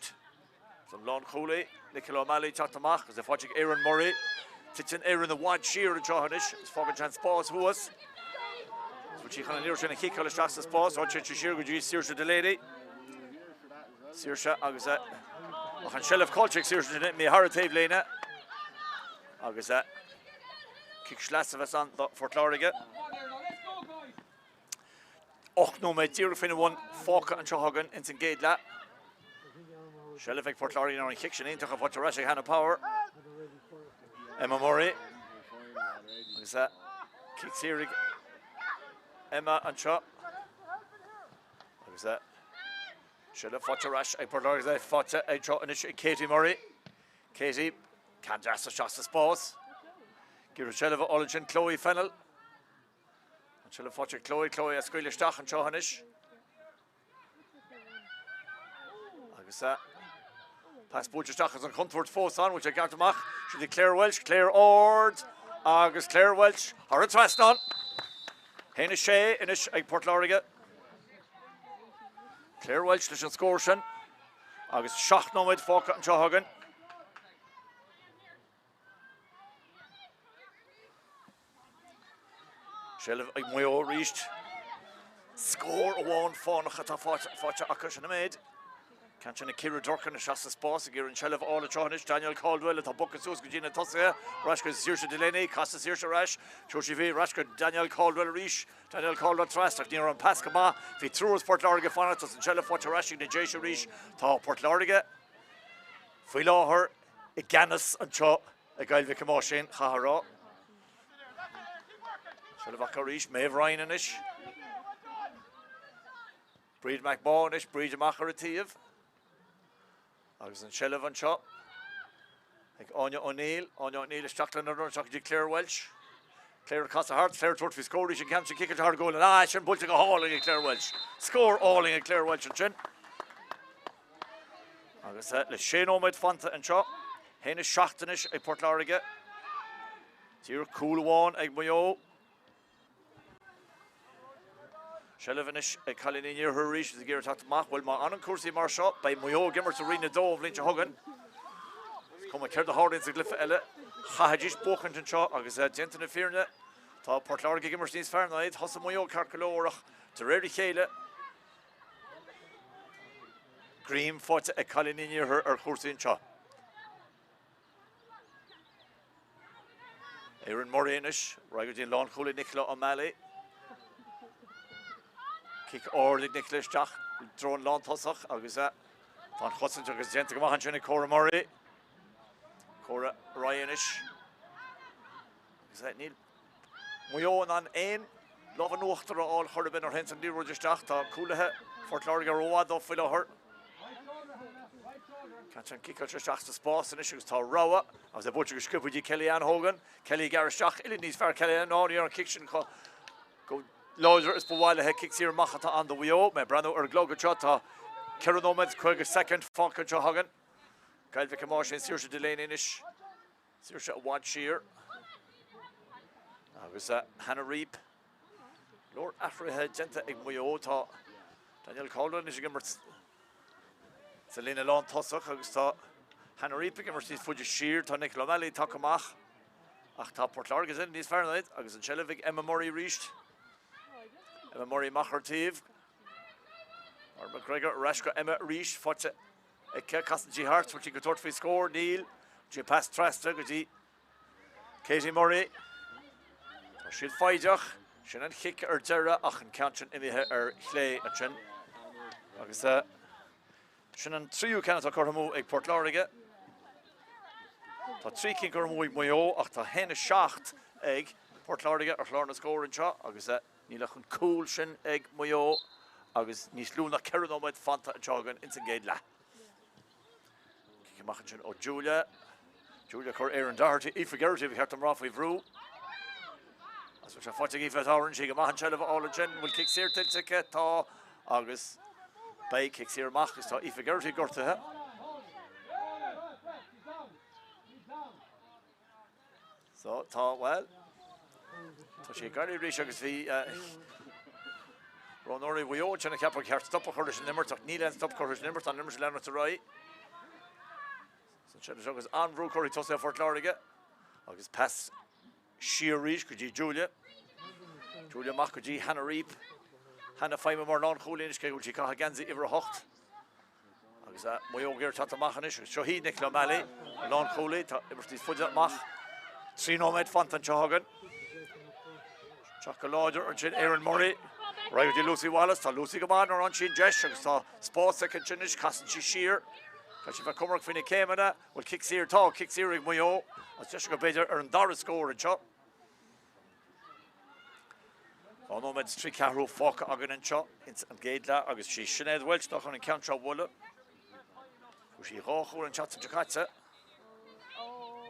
An lánchúlaí, Nicola O'Malley teacht amach agus é faighte ag Erin Murray. Titeann Erin i bhfad siar anseo anois is fágann sé an spás thuas. Bhfuil sí chun an liathróid sin a chiceáil isteach sa spás, ó téann sí siar go dtí Saoirse Delaney. Saoirse agus ach an seilbh caillte ag Saoirse imithe thar an taobhlíne. Agus cic sleasa a bheas ann do Phort Láirge. 8 nóiméad díreach faoina bhun fágtha anseo againn ins an gcéad leath. Seilbh ag Port Láirge ar an chic sin iontach a faighte ar ais ag Hannah Power. Emma Murray. Agus cic saor ag Emma anseo. Agus seilbh faighte ar ais ag Port Láirge faighte anseo anois ag Katie Murray. Katie, ceann deas isteach sa spás. Ag iarraidh seilbh a fháil ansin Chloe Fennell. An seilbh faighte ag Chloe, Chloe á scaoileadh isteach anseo anois. Agus pas buailte isteach agus an chontúirt fós ann, bhfuil sé ceart amach. Sin í Claire Walsh, Claire ard agus Claire Walsh thar an trasnán. 1-6 anois ag Port Láirge. Claire Walsh leis an scór sin. Agus 7 nóiméad fágtha anseo againn. Seilbh ag Maigh Eo arís. Scór amháin fánach atá faighte acu sin an méid. Ceann sin ag Ciara Durkin isteach sa spás ag iarraidh an tseilbh a fháil anseo anois. Danielle Caldwell atá bogtha suas go dtí na tosaithe. Ar ais go Saoirse Delaney. Casadh Saoirse ar ais. Tabharfaidh sí ar ais go Danielle Caldwell arís. Danielle Caldwell trasna ach ní raibh an pas go maith. Bhí triúr as Port Láirge ag fanacht agus an tseilbh faighte ar ais ag na Déise arís. Tá Port Láirge faoi láthair i gceannas anseo i gCoill Mhic Thomáis, chaithfeá a rá. Seilbh acu arís, Maeve Ryan anois. Bríd McMaugh anois, Bríd amach ar a taobh. Agus an tseilbh anseo. Ag Áine O'Neill, Áine O'Neill isteach lena run isteach go dtí Claire Walsh. Claire ag casadh thart, Claire ag tabhairt faoi scór arís an ceann sin ciceáilte thar an gcúl. Ah, sin buailte go hálainn ag Claire Walsh. Scór álainn ag Claire Walsh ansin. Agus eh, le sé nóiméad fanta anseo, 1-7 anois ag Port Láirge. Díreach cúl amháin ag Maigh Eo. Seilbh anois ag cailíní an Iarthair arís is ag iarraidh teacht amach. Bhuel, má fhanann cúrsaí mar seo, beidh Maigh Eo ag imirt sa Roinn 2 an bhliain seo chugainn. Is cuma céard a tharlaíonn sa gcluiche eile, chaithfidís buachaint anseo agus déanta na fírinne, tá Port Láirge ag imirt níos fearr ná iad. Thosaigh Maigh Eo ceart go leor ach de réir a chéile, greim faighte ag cailíní an Iarthair ar chúrsaí anseo. Erin Murray anois, ar aghaidh go dtí an lánchúlaí Nicola O'Malley. Cic ard ag Nicola isteach i dtreo an lántosach agus tá an chosaint agus déanta go maith ansin ag Cora Murray. Cora ar aghaidh anois. Agus níl Maigh Eo in ann aon lámh in uachtar a fháil chor ar bith nuair a théann an liathróid isteach. Tá cúlaithe Phort Láirge rómhaith dóibh faoi láthair. Ceann sin ciceáilte isteach sa spás anois agus tá rogha agus é buailte go sciobtha go dtí Kelly Ann Hogan. Kelly ag gearradh isteach, uillinn níos fearr Kelly Ann ná ní raibh an cic sin chomh láidir is ba mhaith léi. Cic saor amach atá ann do Mhaigh Eo. Mé ag breathnú ar an gclog anseo tá 4 nóiméad 50 soicind fágtha anseo againn. Gaillimh Mhic Thomáis Saoirse Delaney anois. Saoirse i bhfad siar agus Hannah Reape. Go leor athruithe déanta ag Maigh Eo. Tá Danielle Caldwell anois ag imirt sa líne lántosach agus tá Hannah Reape ag imirt níos faide siar. Tá Nicola O'Malley tagtha amach ach tá Port Láirge níos fearr ná iad agus an tseilbh ag Emma Murray arís. Emma Murray amach ar taobh. Mar McGregor ar ais go Emma arís faighte aici, casann sí thart, bhfuil sí ag tabhairt faoi scór? Níl. Sé pas trasna go dtí Katie Murray. Tá siad foighdeach. Sin an chic ar deireadh ach an ceann sin imithe ar chlé ansin. Agus uh, sin an tríú ceann atá curtha amú ag Port Láirge. Tá trí cinn curtha amú ag Maigh Eo ach tá 1-7 ag Port Láirge ar chlár na scór anseo agus uh, Níl ach an cúl sin ag Maigh Eo agus níos lú ná 4 nóiméad fanta anseo againn ins an gcéad leath. Cic amach ansin ó Julia. Julia ag cur Erin Doherty, Aoife Geraghty ba cheart dom rá faoi bhrú. Agus bhfuil sé faighte ag Aoife tá rinne sí go maith an tseilbh a fháil ansin. Bhfuil cic saor tuillte aici? Tá agus beidh cic saor amach agus tá Aoife Geraghty gortaithe. So, tá, bhuel, tá sé ag éirí arís agus bhí roghnóirí Mhaigh Eo ansin ag ceapadh gur cheart stop a chur leis an imirt ach níl aon stop curtha leis an imirt, tá an imirt ag leanacht ar aghaidh. San seo agus an-bhrú curtha ag tosaithe Phort Láirge agus pas siar arís go dtí Julia. Julia amach go dtí Hannah Reape. Hannah ag feidhmiú mar lánchúlaí anois cé go bhfuil sí ag caitheamh geansaí uimhir 8. Agus Maigh Eo ag iarraidh teacht amach anois agus seo í Nicola O'Malley, an lánchúlaí, tá imirt níos faide amach. 3 nóiméad fanta anseo againn. Isteach go láidir ansin Erin Murray. Ar aghaidh go dtí Lucy Wallace. Tá Lucy go maith nuair a fhaigheann sí an deis agus tá spás aici ansin anois. Casann sí siar. Caithfidh sí bheith cúramach faoi na céimeanna. Bhfuil cic saor? Tá cic saor ag Maigh Eo. Agus deis acu b'fhéidir ar an dara scór anseo. 2 nóiméad is 3 ceathrú fágtha againn anseo ins an gcéad leath agus sí Sinéad Walsh atá chun an ceann seo a bhualadh. Fuair sí dhá chúl an tseachtain seo caite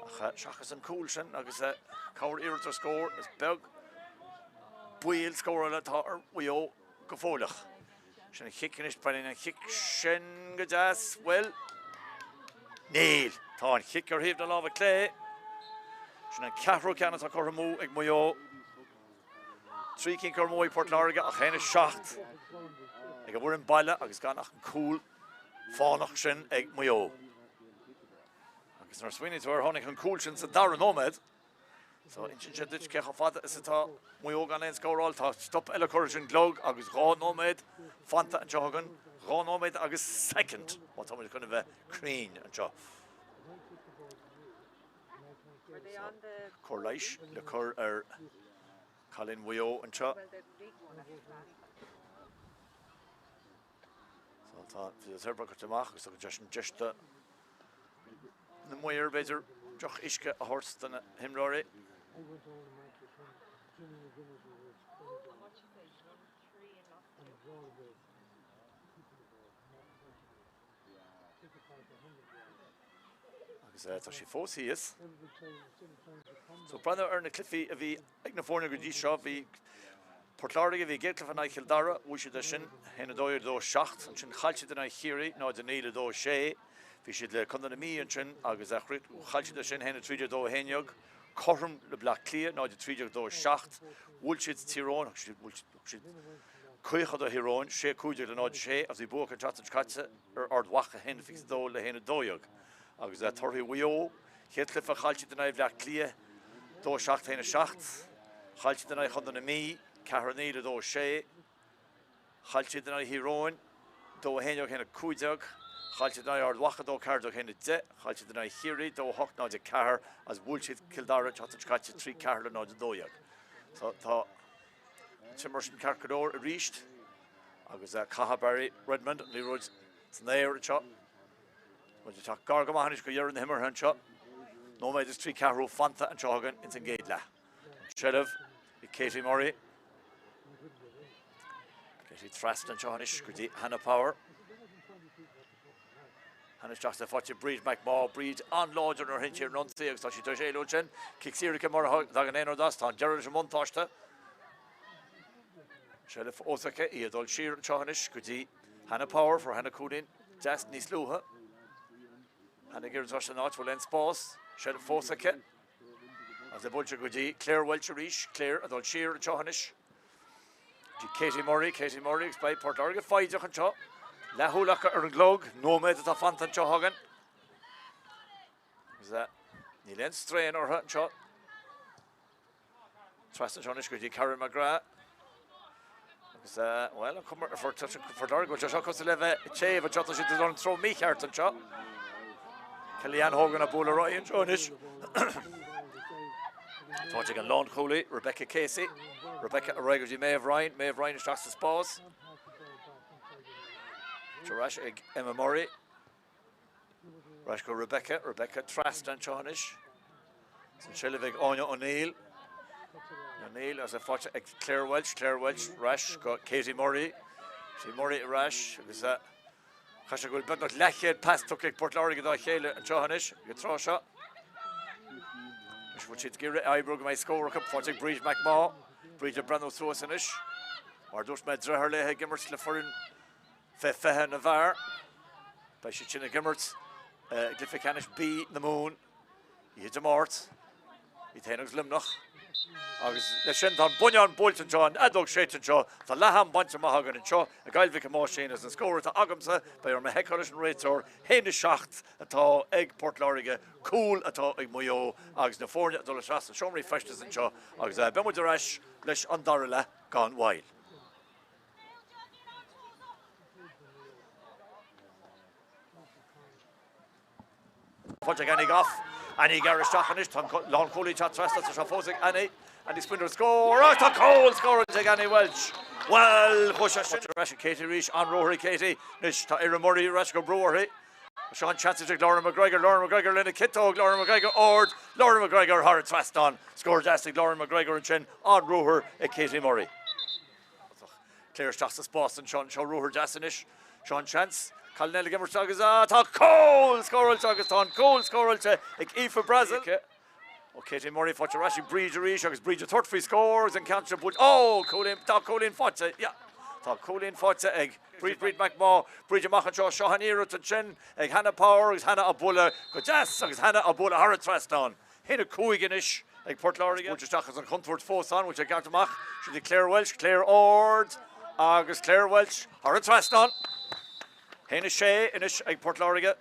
ach eh, seachas an cúl sin agus eh, cabhair iarracht ar scór is beag baol scórála atá ar Mhaigh Eo go fóilleach. Sin an chic anois, baineann an chic sin go deas, bhuel, níl! Tá an chic ar thaobh na láimhe clé. Sin an ceathrú ceann atá curtha amú ag Maigh Eo. 3 cinn curtha amú ag Port Láirge ach 1-7 ag an bhfoireann baile agus gan ach an cúl fánach sin ag Maigh Eo. Agus nuair a smaoiníonn tú air, tháinig an cúl sin sa dara nóiméad. So, insíonn sé duit cé chomh fada is atá Maigh Eo gan aon scóráil. Tá stop eile curtha leis an gclog agus 2 nóiméad fanta anseo againn. 2 nóiméad agus soicind, má táimid chun a bheith cruinn anseo. So, cóir leighis le cur ar chailín Mhaigh Eo anseo. So, tá fisioteiripeoir curtha amach agus tugann sé sin deis do na maoir, b'fhéidir, deoch uisce a thabhairt do na himreoirí. Agus tá sí fós thíos. So breathnú ar na cluichí a bhí ag na foirne go dtí seo, bhí Port Láirge, bhí a gcéad chluiche in aghaidh Chill Dara, bhuaigh siad é sin, 1, 2, 2, 7. Ansin chaill siad in aghaidh Chiarraí, 0, 9 le 2, 6. Bhí siad le Contae na Mí ansin agus chaill siad é sin, 1, 13, 2, 11. Cothrom le Bleá Cliath, 0, 13, 2, 7. Bhuail siad Tír Eoghain, thug siad caochadh do Thír Eoghain, 6, 15 le 0, 6 agus bhí bua acu an tseachtain seo caite ar Ard Mhacha, 1, 22 le 1, 12. Agus torthaí Mhaigh Eo, chéad chluiche chaill siad in aghaidh Bhleá Cliath, 2, 7, 1, 7. Chaill siad in aghaidh Chontae na Mí, 4, 9 le 2, 6. Chaill siad in aghaidh Thír Eoghain, 2, 11, 1, 15. Chaill siad in aghaidh Ard Mhacha, 2, 14, 1, 10. Chaill siad in aghaidh Chiarraí, 2, 8, 0, 4. Agus bhuail siad Cill Dara an tseachtain seo caite, 3, 4 le 0, 12. So tá an t-imirt sin ceart go leor arís. Agus caithfidh Barry Redmond an liathróid san aer anseo. Muid ag teacht gar go maith anois go dheireadh na himeartha anseo. Nóiméad is 3 ceathrú fanta anseo againn ins an gcéad leath. An tseilbh ag Katie Murray. Katie trasna anseo anois go dtí Hannah Power. Hannah isteach sa faighte Bríd McMaugh. Bríd an-láidir nuair a théann sí ar an ionsaí agus tá sí tar éis éalú ansin. Cic saor aici mura dtagann aon rud as. Tá an deireadh leis an mbuntáiste. Seilbh fós aici, í ag dul siar anseo anois go dtí Hannah Power, fuair Hannah cúilín deas níos luaithe. Hannah ag iarraidh san áit bhfuil aon spás, seilbh fós aici. Agus é buailte go dtí Claire Walsh arís, Claire ag dul siar anseo anois. Go dtí Katie Murray, Katie Murray agus beidh Port Láirge foighdeach anseo. Leathshúil acu ar an gclog, nóiméad atá fanta anseo againn. Agus níl aon strain orthu anseo. Trasna anseo anois go dtí Karen McGrath. Agus, bhuel, an cuma ar Phort Láirge go bhfuil sé seo cosúil le bheith ag téamh anseo, tá siad ag dul an treo mícheart anseo. Kellyanne Hogan ag bualadh ar aghaidh anseo anois. Faighte ag an lánchúlaí, Rebecca Casey. Rebecca ar aghaidh go dtí Maeve Ryan, Maeve Ryan isteach sa spás. Ar ais ag Emma Murray. Ar ais go Rebecca, Rebecca trasna anseo anois. An tseilbh ag Áine O'Neill. O'Neill agus é faighte ag Claire Walsh, Claire Walsh ar ais go Katie Murray. Katie Murray ar ais agus chaith sé go bhfuil beagnach leathchéad pas tugtha ag Port Láirge dá chéile anseo anois ag an tráth seo. Anois bhfuil siad ag iarraidh oibriú go mbeidh scór acu faighte ag Bríd McMaugh. Bríd ag breathnú suas anois. Mar dúirt mé deartháir léi ag imirt le foireann Fé 20 na bhfear. Beidh siad sin ag imirt i gcluiche ceannais B na Mumhan oíche Dé Máirt, iad féin agus Luimneach. Agus leis sin tá an buinneán buailte anseo, an fheadóg séidte anseo, tá leath-am bainte amach againn anseo i gCoill Mhic Thomáisín agus an scór atá agamsa, beidh orm a sheiceáil leis an réiteoir, 1-7 atá ag Port Láirge, cúl atá ag Maigh Eo agus na foirne ag dul isteach sna seomraí feistis anseo agus beidh muid ar ais leis an dara leath gan mhoill. Faighte ag Annie Goff. Annie ag gearradh isteach anois. Tá an lánchúlaí ag teacht trasna. Tá sé fós ag Annie. Annie Spindler scór. Ach tá cúl scóráilte ag Annie Walsh. Bhuel, chuaigh sé sin ar ais ag Katie arís. An-ruathar ag Katie. Anois tá Erin Murray ar ais ag cur brú uirthi. Seo an seans ag Lauren McGregor. Lauren McGregor lena ciotóg. Lauren McGregor ard. Lauren McGregor thar an trasnán. Scór deas ag Lauren McGregor ansin. An-ruathar ag Katie Murray. Claire isteach sa spás anseo, anseo ruathar deas anois. Seo an seans. Cailín eile ag imirt agus tá cúl scóráilte agus tá an cúl scóráilte ag Aoife Brassil. Ó Katie Murray faighte ar ais ag Bríd arís agus Bríd ag tabhairt faoi scór agus an ceann seo buailte. Ó, cúilín, tá cúilín faighte, yeah. Tá cúilín faighte ag Bríd Bríd McMaugh. Bríd amach anseo, seo an iarracht ansin ag Hannah Power agus Hannah á bualadh go deas agus Hannah á bualadh thar an trasnán. 1-5 anois ag Port Láirge. Buailte isteach agus an chontúirt fós ann, bhfuil sé gearrtha amach. Sin í Claire Walsh, Claire ard agus Claire Walsh thar an trasnán. 1-6 anois ag Port Láirge.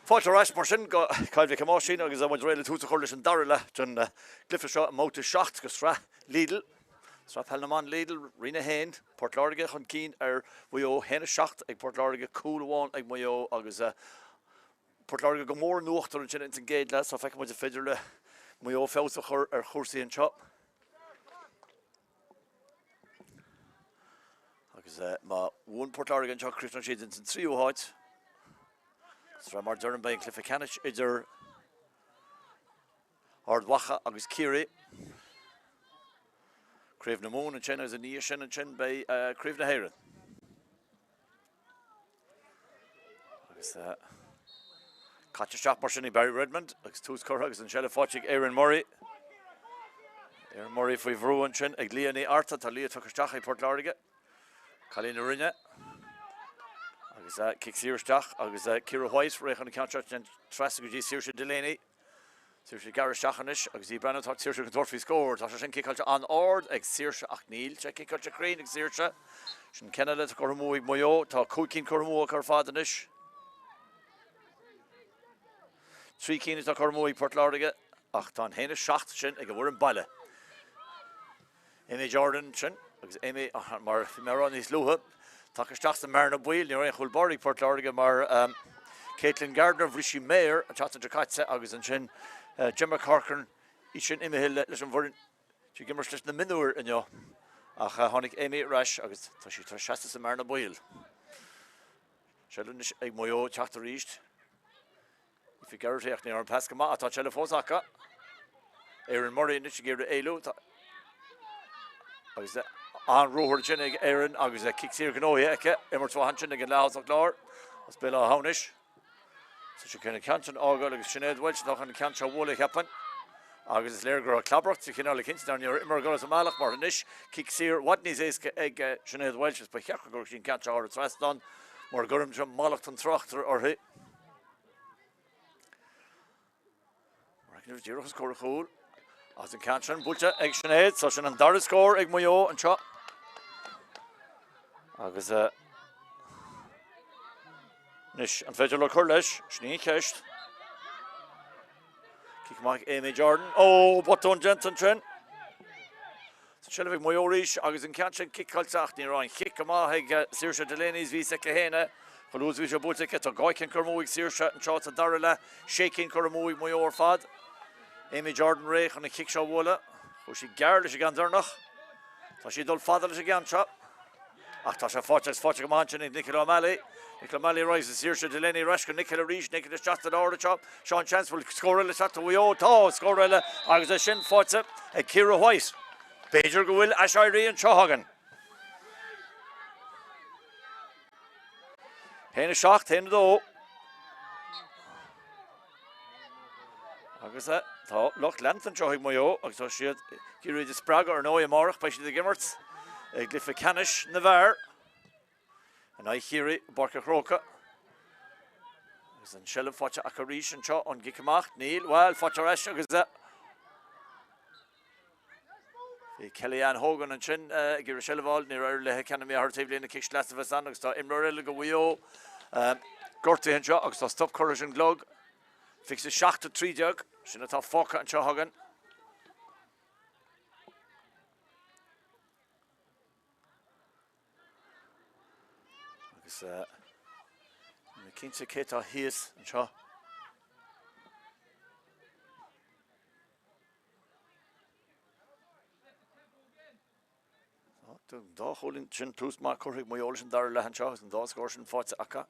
Fáilte ar ais mar sin go Cill Mhic Thomáisín agus muid réidh le tús a chur leis an dara leath den gcluiche seo i mbabhta 7 de shraith Lidl, Sraith Peile na mBan Lidl, Roinn 1, Port Láirge chun cinn ar Mhaigh Eo, 1-7 ag Port Láirge, cúl amháin ag Maigh Eo agus Port Láirge go mór in uachtar ansin ins an gcéad leath so feicfidh muid an féidir le Maigh Eo feabhas a chur ar chúrsaí anseo. Agus má bhuann Port Láirge anseo, críochnóidh siad ins an tríú háit. Sraith mar deirim beidh an cluiche ceannais idir Ard Mhacha agus Ciarraí. Craobh na Mumhan ansin agus i ndiaidh sin ansin beidh Craobh na hÉireann. Agus caite isteach mar sin ag Barry Redmond agus tús curtha agus an seilbh faighte ag Erin Murray. Erin Murray faoi bhrú ansin ag Leah Ní Fhearta. Tá Leah tugtha isteach ag Port Láirge. Cailín na Rinne. Agus cic saor isteach agus Ciara White réidh chun an ceann seo trasna go dtí Saoirse Delaney. Saoirse ag gearradh isteach anois agus í ag breathnú, tá Saoirse chun tabhairt faoi scór. Tá sé sin ciceáilte an-ard ag Saoirse ach níl sé ciceáilte cruinn ag Saoirse. Sin ceann eile atá curtha amú ag Maigh Eo. Tá 5 cinn curtha amú acu ar fad anois. 3 cinn atá curtha amú ag Port Láirge ach tá an 1-7 sin ag an bhfoireann baile. Amy Jordan ansin agus Amy, mar bhí mé a rá níos luaithe, tagtha isteach sa mbearna baoil. Ní raibh aon chúl báire ag Port Láirge mar Caitlin Gardiner, bhris sí méar an tseachtain seo caite agus ansin Gemma Corcoran, í sin imithe leis an bhfoireann ag imirt leis na mionúir inniu ach tháinig Amy ar ais agus tá sí tar éis seasamh sa mbearna baoil. Seilbh anois ag Maigh Eo teacht arís. Aoife Geraghty ach ní raibh an pas go maith ach tá an tseilbh fós acu. Erin Murray anois ag iarraidh éalú. Agus an-ruathar ansin ag Erin agus cic saor gnóthaithe aici. Imirt mhaith ansin ag an leath-thosach láir as Béal Átha hAmhnais. Tá sí chun an ceann sin a fhágáil agus Sinéad Walsh atá chun an ceann seo a bhualadh, cheapfainn. Agus is léir go raibh clabaireacht de chineál eicínt nár ní raibh imreoir ag dul as an mbealach mar anois cic saor i bhfad níos éasca ag Sinéad Walsh is ba cheart go gcuirfeadh sí an ceann seo thar an trasnán mura gcuireann seo mallacht an tráchtaire uirthi. Mar díreach os comhair an chúil. Agus an ceann sin buailte ag Sinéad, so sin an dara scór ag Maigh Eo anseo. Agus anois, an féidir leo cur leis? Sin í an cheist. Cic amach Amy Jordan. Ó, botún déanta ansin. Tá seilbh ag Maigh Eo arís agus an ceann sin ciceáilte ach ní raibh an chic go maith ag Saoirse Delaney is bhí a fhios aici féin é. Chomh luath is a bhí sé buailte aici, tá 2 cheann curtha amú ag Saoirse anseo sa dara leath, sé cinn curtha amú ag Maigh Eo ar fad. Amy Jordan réidh chun an chic seo a bhualadh. Chuaigh sí gearr leis an gceann deireanach. Tá sí ag dul fada leis an gceann seo. Ach tá sé faighte agus faighte go maith ansin ag Nicola O'Malley. Nicola O'Malley ar aghaidh go Saoirse Delaney ar ais go Nicola arís. Nicola isteach sa lár anseo. Seo an seans bhfuil scór eile teacht ó Mhaigh Eo. Tá scór eile agus é sin faighte ag Ciara White. B'fhéidir go bhfuil aiséirí anseo againn. 1 7, 1 2. Agus tá lucht leanta anseo ag Maigh Eo agus tá siad ag iarraidh iad a spreagadh ar ndóigh amárach beidh siad ag imirt i gcluiche ceannais na bhfear in aghaidh Chiarraí i bPáirc an Chrócaigh. Agus an seilbh faighte acu arís anseo an gcic amach níl, bhuel faighte ar ais agus Bhí Kellyanne Hogan ansin ag iarraidh seilbh a fháil, níor éirigh léi ceann imithe thar an taobhlíne, cic sleasa a bheas ann agus tá imreoir eile do Mhaigh Eo gortaithe anseo agus tá stop curtha leis an gclog. 27 13, sin atá fágtha anseo againn. Agus níl mé cinnte cé atá thíos anseo. Tá an dá chúilín sin tús maith curtha ag Maigh Eo leis an dara leath anseo agus an dá scór sin faighte acu.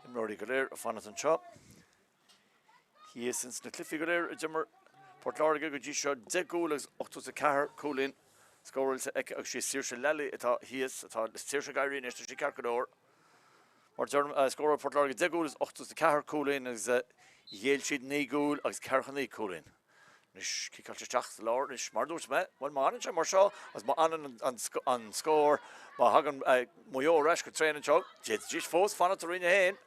Imreoirí go léir ag fanacht anseo. Thíos ins na cluichí go léir a d'imir Port Láirge go dtí seo 10 gcúl agus 84 cúilín scóráilte aici agus sí Saoirse Lally atá thíos, atá Saoirse ag éirí anois, tá sí ceart go leor. Mar deirim, scóráil Port Láirge 10 gcúl is 84 cúilín agus ghéill siad 9 gcúl agus 49 cúilín. Anois, ciceáilte isteach sa lár anois, mar a dúirt mé, bhuel, má fhanann sé mar seo agus má fhanann an scór, má thagann Maigh Eo ar ais go tréan anseo, d'fhéadfaidís fós fanacht i Roinn 1.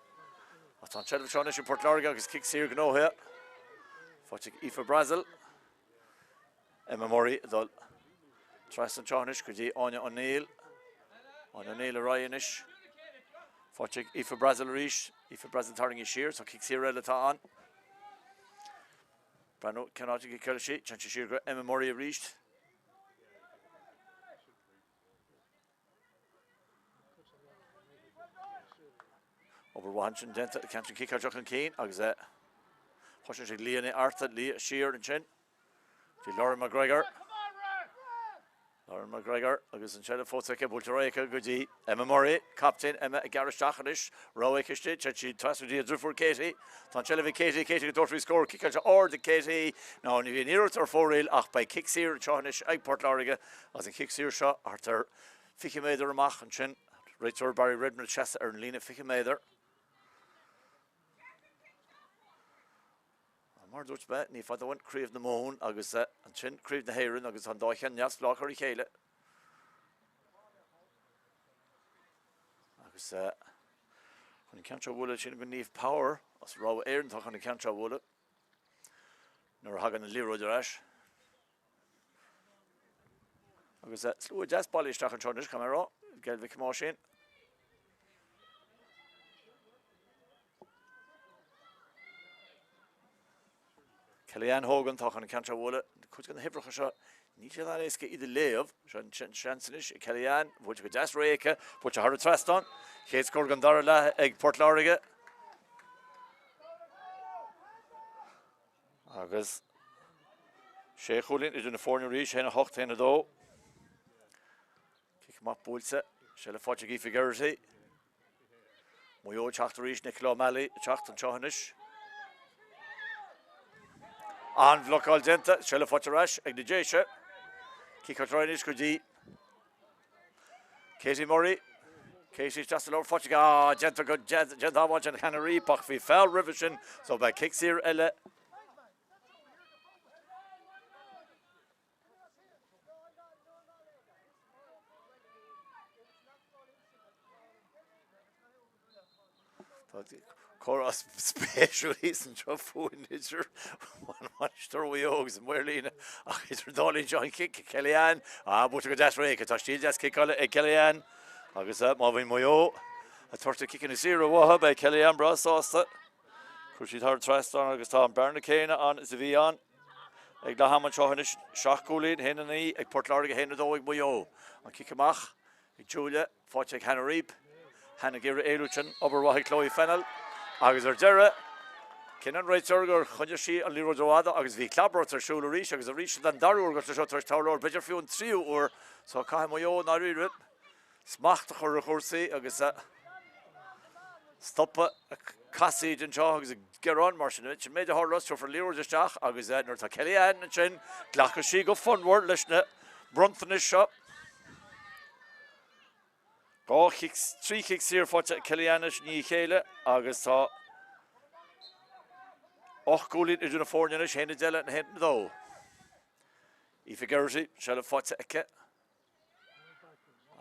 Ach tá an tseilbh anseo anois ag Port Láirge agus cic saor gnóthaithe faighte ag Aoife Brassil. Emma Murray ag dul trasna anseo anois go dtí Áine O'Neill. Áine O'Neill ar aghaidh anois. Faighte ag Aoife Brassil arís. Aoife Brassil tarraingthe siar, so cic saor eile atá ann. Breathnú cén áit a gciceálfaidh sí. Téann sí siar go Emma Murray arís. Obair mhaith ansin déanta, an ceann sin ciceáilte chun cinn agus thosaigh sé ag Leah Ní Fhearta, Leah siar ansin. Bhí Lauren McGregor. Lauren McGregor agus an seilbh fós aici, buailte ar aghaidh aici go dtí Emma Murray, captaen Emma ag gearradh isteach anois, rogha aici istigh, téann sí trasna go dtí a driofúr Katie. Tá an tseilbh ag Katie, Katie ag tabhairt faoi scór, ciceáilte ard ag Katie. Now ní bhí an iarracht ar fóraoil ach beidh cic saor anseo anois ag Port Láirge agus an cic saor seo thart ar 20 méadar amach ansin. Réiteoir Barry Redmond seasta ar an líne 20 méadar. Mar a dúirt mé, ní fada uainn Craobh na Mumhan agus ansin Craobh na hÉireann agus tá an dá cheann neamhspleách ar a chéile. Agus chun an ceann seo a bhualadh sin go Niamh Power as Rogha Éireann atá chun an ceann seo a bhualadh nuair a thagann an liathróid ar ais. Agus slua deas bailithe isteach anseo anois, caithfidh mé a rá, i gCill Mhic Thomáisín. Kellyanne Hogan atá chun an ceann seo a bhualadh. Cuid de na huimhreacha seo, níl siad an-éasca iad a léamh. Seo an seans anois ag Kellyanne, buailte go deas réidh aici, buailte thar an trasnán. Chéad scór den dara leath ag Port Láirge. Agus sé chúilín idir na foirne arís, 1-8, 1-2. Cic amach buailte, seilbh faighte ag Aoife Geraghty. Maigh Eo ag teacht arís, Nicola O'Malley ag teacht anseo anois. An-bhlocáil déanta, seilbh faighte ar ais ag na Déise. Cic ar anois go dtí Katie Murray. Katie isteach sa lár faighte ah, déanta go déanta amháin sin Hannah Reap ach bhí foul roimhe sin so beidh cic saor eile Tá comhrá spéisiúil thíos anseo fúinn idir an bainisteoir Mhaigh Eo agus an maor líne ach idir an dá linn seo an chic Kellyanne ah buailte go deas réidh tá stíl deas ciceála ag Kellyanne agus má bhíonn Maigh Eo ag tabhairt na ciceanna saora uathu beidh Kellyanne breá sásta. Chuir siad thar an trasnán agus tá an bearna céanna ann is a bhí ann ag leath ama anseo anois. 7 gcúilín, 1-9 ag Port Láirge, 1-2 ag Maigh Eo. An cic amach ag Julia, faighte ag Hannah Reap. Hannah ag iarraidh éalú ansin, obair mhaith ag Chloe Fennell. Agus ar deireadh, chinn an réiteoir gur choinnigh sí an liathróid rófhada agus bhí clabaireacht ar siúl arís agus arís den dara huair go seo tar éis tarlú, b'fhéidir fiú an tríú huair. So caithfidh Maigh Eo i ndáiríre smacht a chur ar chúrsaí agus stopadh ag casaoid anseo agus ag gearán mar sin. Sin méid a tharla, tabharfar liathróid isteach agus nuair atá Kellyanne ansin, glacfaidh sí go fonnmhar leis na bronntanais seo. Dhá chic, trí chic saor faighte ag Kellyanne anois i ndiaidh a chéile agus tá 8 gcúilín idir na foirne anois, 1-10 le 1-2. Aoife Geraghty, seilbh faighte aici.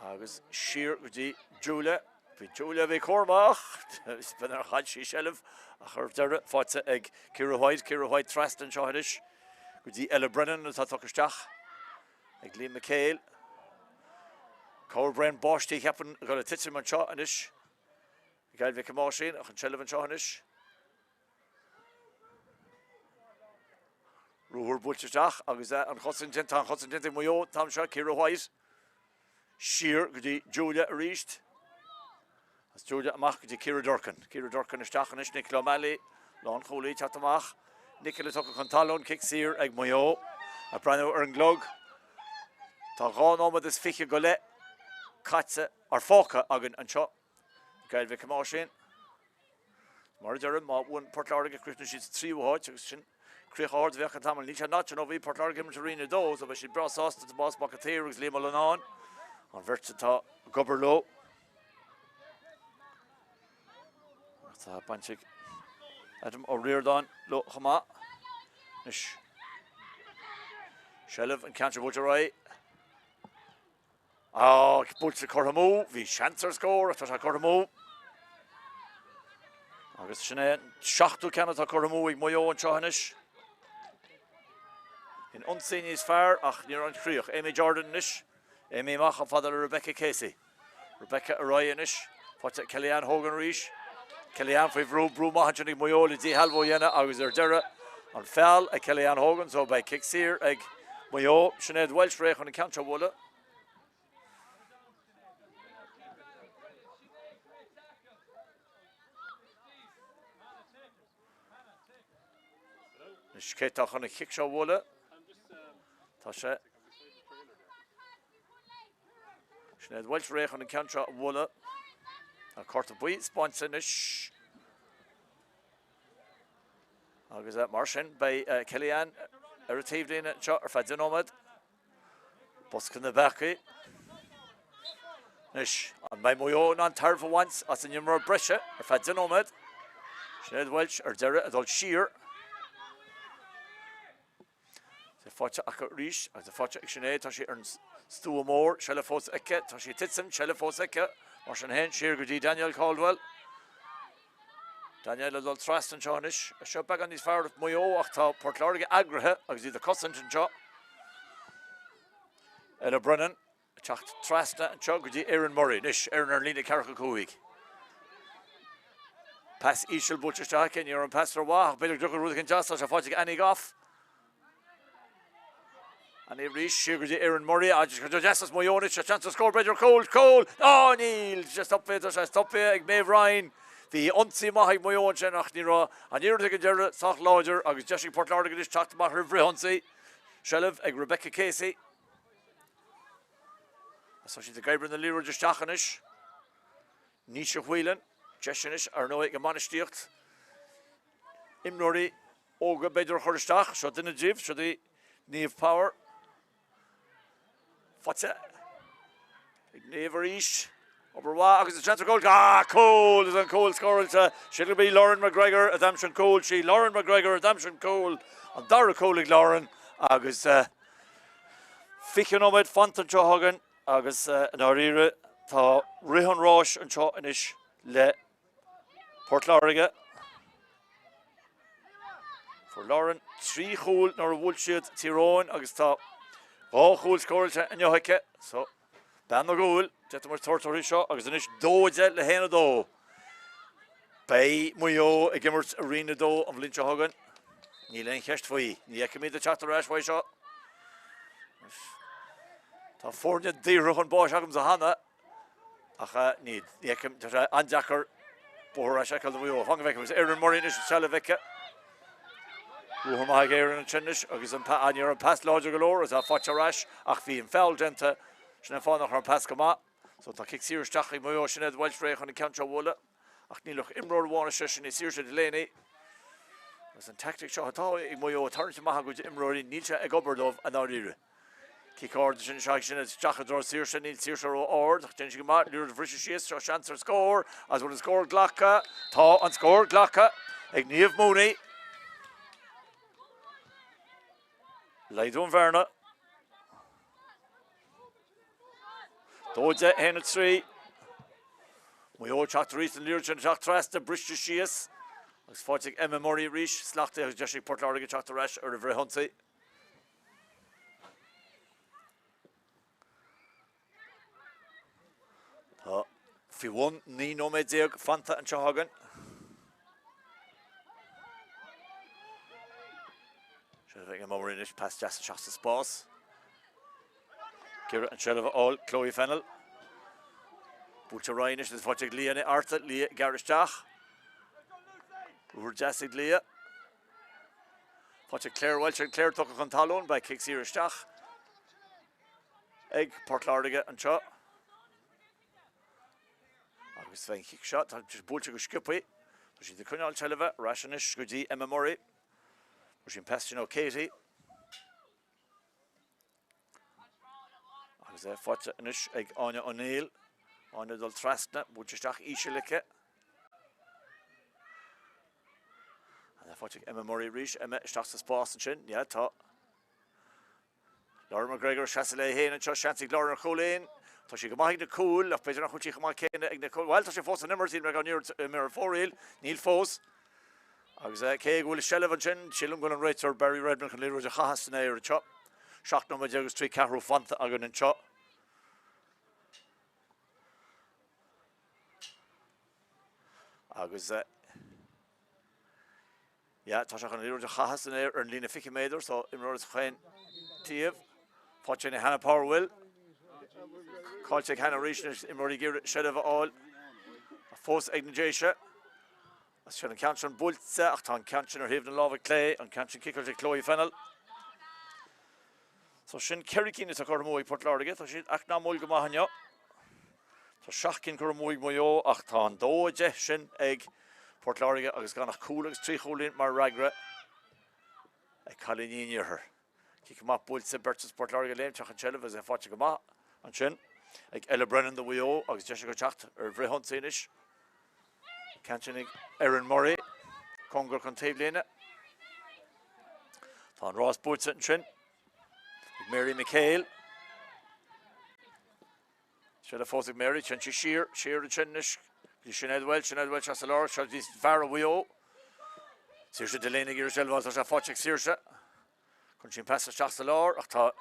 Agus siar go dtí Julia. Bhí Julia a bhí cúramach, b'fhéidir nár chaill sí seilbh ach ar deireadh faighte ag Ciara White. Ciara White trasna anseo anois go dtí Ella Brennan atá tugtha isteach ag Liam McHale. Corrbhraon báistí cheapfainn ag dul ag titim anseo anois. I gCill Mhic Thomáisín ach an tseilbh anseo anois. Ruathar buailte isteach agus an chosaint déanta, tá an chosaint déanta ag Maigh Eo an t-am seo, Ciara White siar go dtí Julia arís. As Julia amach go dtí Ciara Durkin. Ciara Durkin isteach anois, Nicola O'Malley, lánchúlaí teacht amach. Nicola tugtha chun talún, cic saor ag Maigh Eo. Ag breathnú ar an gclog, tá 2 nóiméad is 20 go leith caite, ar fágtha againn anseo. I gCill Mhic Thomáisín. Mar a deirim, má bhuann Port Láirge, críochnóidh siad sa tríú háit agus sin críoch ard a bheadh an tamall. Níl sé in áit sin ó bhí Port Láirge ag imirt i Roinn 2, so beidh siad breá sásta, Tomás Mac an tSaoir agus Liam Ó Lonáin, an bheirt atá ag obair leo. Tá baint ag Adam Ó Ríordáin leo chomh maith. Anois, seilbh an ceann seo buailte ar aghaidh. Á, buailte curtha amú, bhí seans ar scór ach tá sé curtha amú. Agus sin é an seachtú ceann atá curtha amú ag Maigh Eo anseo anois. In ionsaí níos fearr ach ní raibh an chríoch. Amy Jordan anois. Amy amach chomh fada le Rebecca Casey. Rebecca ar aghaidh anois. Faighte ag Kellyanne Hogan arís. Kellyanne faoi bhrú, brú maith ansin ag Maigh Eo le díshealbhú a dhéanamh agus ar deireadh an feall ag Kellyanne Hogan so beidh cic saor ag Maigh Eo. Sinéad Walsh réidh chun an ceann seo a bhualadh. Anois cé atá chun an chic seo a bhualadh? Tá sé. Sinéad Walsh réidh chun an ceann seo a bhualadh. Tá cárta buí spáinte anois. Agus eh, mar sin beidh eh, Kellyanne ar an taobhlíne anseo ar feadh 10 nóiméad. Bosca na bpeacaí. Anois, an mbeidh Maigh Eo in ann tairbhe a bhaint as an imreoir breise ar feadh 10 nóiméad? Sinéad Walsh ar deireadh ag dul siar. Tá faighte acu arís agus tá faighte ag Sinéad, tá sí ar an stua mór, seilbh fós aici, tá sí ag titim, seilbh fós aici, mar sin féin, siar go dtí Danielle Caldwell. Danielle ag dul trasna anseo anois. Seo beagán níos fearr ag Maigh Eo ach tá Port Láirge eagraithe agus iad ag cosaint anseo. Ella Brennan ag teacht trasna anseo go dtí Erin Murray. Anois, Erin ar an líne ceathracha 5. Pas íseal buailte isteach aici, ní raibh an pas rómhaith ach b'fhéidir go dtiocfadh rud éicint as, tá sé faighte ag Annie Goff. Annie arís, siar go dtí Erin Murray, agus go deas as Maigh Eo anois, seans ar scór, b'fhéidir cúl, cúl! Á, níl! Sé stoptha, tá sé stoptha ag Maeve Ryan. Bhí ionsaí maith ag Maigh Eo ansin ach ní raibh an iarracht ag an deireadh sách láidir agus deis ag Port Láirge anois teacht amach ar fhrithionsaí. Seilbh ag Rebecca Casey. Tá siad ag oibriú na liathróide isteach anois. Naoise Whelan, deis anois ar ndóigh ag an mbainistíocht. Imreoirí óga b'fhéidir a chur isteach. Seo duine díobh, seo í Niamh Power. Faighte ag Niamh arís. Obair mhaith agus an seans ar chúl. Ah, cúl! Is an cúl scóráilte. Sin gurb í Lauren McGregor a d'aimsigh an cúl. Sí Lauren McGregor a d'aimsigh an cúl. An dara cúl ag Lauren agus 20 nóiméad fanta anseo againn agus i ndáiríre tá rith an ráis anseo anois le Port Láirge. Fuair Lauren 3 chúl nuair a bhuail siad Tír Eoghain agus tá 2 chúl scóráilte inniu aici. So, bean na gcúl, d'fhéadfadh muid tabhairt uirthi seo agus anois 2-10 le 1-2. Beidh Maigh Eo ag imirt i Roinn 2 an bhliain seo chugainn. Níl aon cheist faoi. Ní fheicfimid ag teacht ar ais uaidh seo. Tá foirne daortha chun báis agamsa cheana ach ní fheicim, tá sé an-deacair bóthar ar ais a fheiceáil do Mhaigh Eo. Fan go bhfeicfimid. Erin Murray anois is seilbh aici. Ruathar maith ag Erin ansin anois agus an ní raibh an pas láidir go leor agus tá faighte ar ais ach bhí an foul déanta. Sin an fáth nach raibh an pas go maith. So tá cic saor isteach ag Maigh Eo, Sinéad Walsh réidh chun an ceann seo a bhualadh ach níl ach imreoir amháin istigh, sin í Saoirse Delaney. Agus an teaictic seo atá ag Maigh Eo ag tarraingt amach a gcuid imreoirí, níl sé ag obair dóibh i ndáiríre. Cic ard ansin isteach ag Sinéad isteach i dtreo Saoirse, níl Saoirse ró-ard ach déanann sí go maith, liathróid a bhriseadh síos, seo seans ar scór agus bhfuil an scór glactha? Tá an scór glactha ag Niamh Mooney. Laghdú an bhearna. 2 10 1 3. Maigh Eo ag teacht arís an liathróid sin ag teacht trasna, briste síos agus faighte ag Emma Murray arís, slachtaithe agus deis ag Port Láirge teacht ar ais ar an bhfrithionsaí. Tá faoi bhun 19 nóiméad fanta anseo againn. Seilbh ag Emma Murray anois, pas deas isteach sa spás. Ag iarraidh an tseilbh a fháil, Chloe Fennell. Buailte ar aghaidh anois agus faighte ag Leah Ní Fhearta, Leah ag gearradh isteach. Ruathar deas ag Leah. Faighte ag Claire Walsh, and Claire tugtha chun talún, beidh cic saor isteach ag Port Láirge anseo. Agus bheidh an chic seo, tá sé buailte go sciobtha. Tá siad ag coinneáil seilbhe ar ais anois go dtí Emma Murray. Fuair sí an pas sin ó Katie. Agus é faighte anois ag Áine O'Neill. Áine ag dul trasna, buailte isteach íseal aici. Agus é faighte ag Emma Murray arís. Emma isteach sa spás ansin. Yeah, tá Lauren McGregor ag seasamh léi féin anseo. Seans ag Lauren ar chúilín. Tá sí go maith ag na cúil, ach b'fhéidir nach bhfuil sí chomh maith céanna ag na cúil. Bhuel, tá sé fós san imirt, níl mé gan iarraidh ar fóraoil. Níl fós. Agus cé go bhfuil seilbh ansin, sílim go bhfuil an réiteoir Barry Redmond chun liathróid a chaitheamh san aer anseo. 17 nóiméad agus 3 ceathrú fanta againn anseo. Agus yeah, tá sé chun an liathróid a chaitheamh san aer ar an líne 20 méadar, so imreoir as chaon taobh. Faighte ag Hannah Power bhfuil. Caillte ag Hannah arís anois, imreoirí ag iarraidh seilbh a fháil. Fós ag na Déise. Sin an ceann sin buailte ach tá an ceann sin ar thaobh na láimhe clé, an ceann sin ciceáilte ag Chloe Fennell. So sin ceithre cinn atá curtha amú ag Port Láirge. Tá siad eacnamúil go maith inniu. Tá seacht gcinn curtha amú ag Maigh Eo ach tá an 2-10 sin ag Port Láirge agus gan ach cúl agus trí chúilín mar fhreagra ag cailíní an iarthair. Cic amach buailte, beirt as Port Láirge ag léimt chun seilbh agus é faighte go maith ansin ag Ella Brennan do Mhaigh Eo agus deis acu teacht ar bhfrithionsaí anois. Ceann sin ag Erin Murray, cóngarach don taobhlíne. Tá an rás buaite ansin ag Mary McHale. Seilbh fós ag Mary, téann sí siar, siar ansin anois go dtí Sinéad Walsh, Sinéad Walsh as sa lár, seo go dtí fear Mhaigh Eo. Saoirse Delaney ag iarraidh seilbh a fháil, tá sé faighte ag Saoirse. Cuireann sí an pas isteach sa lár ach tá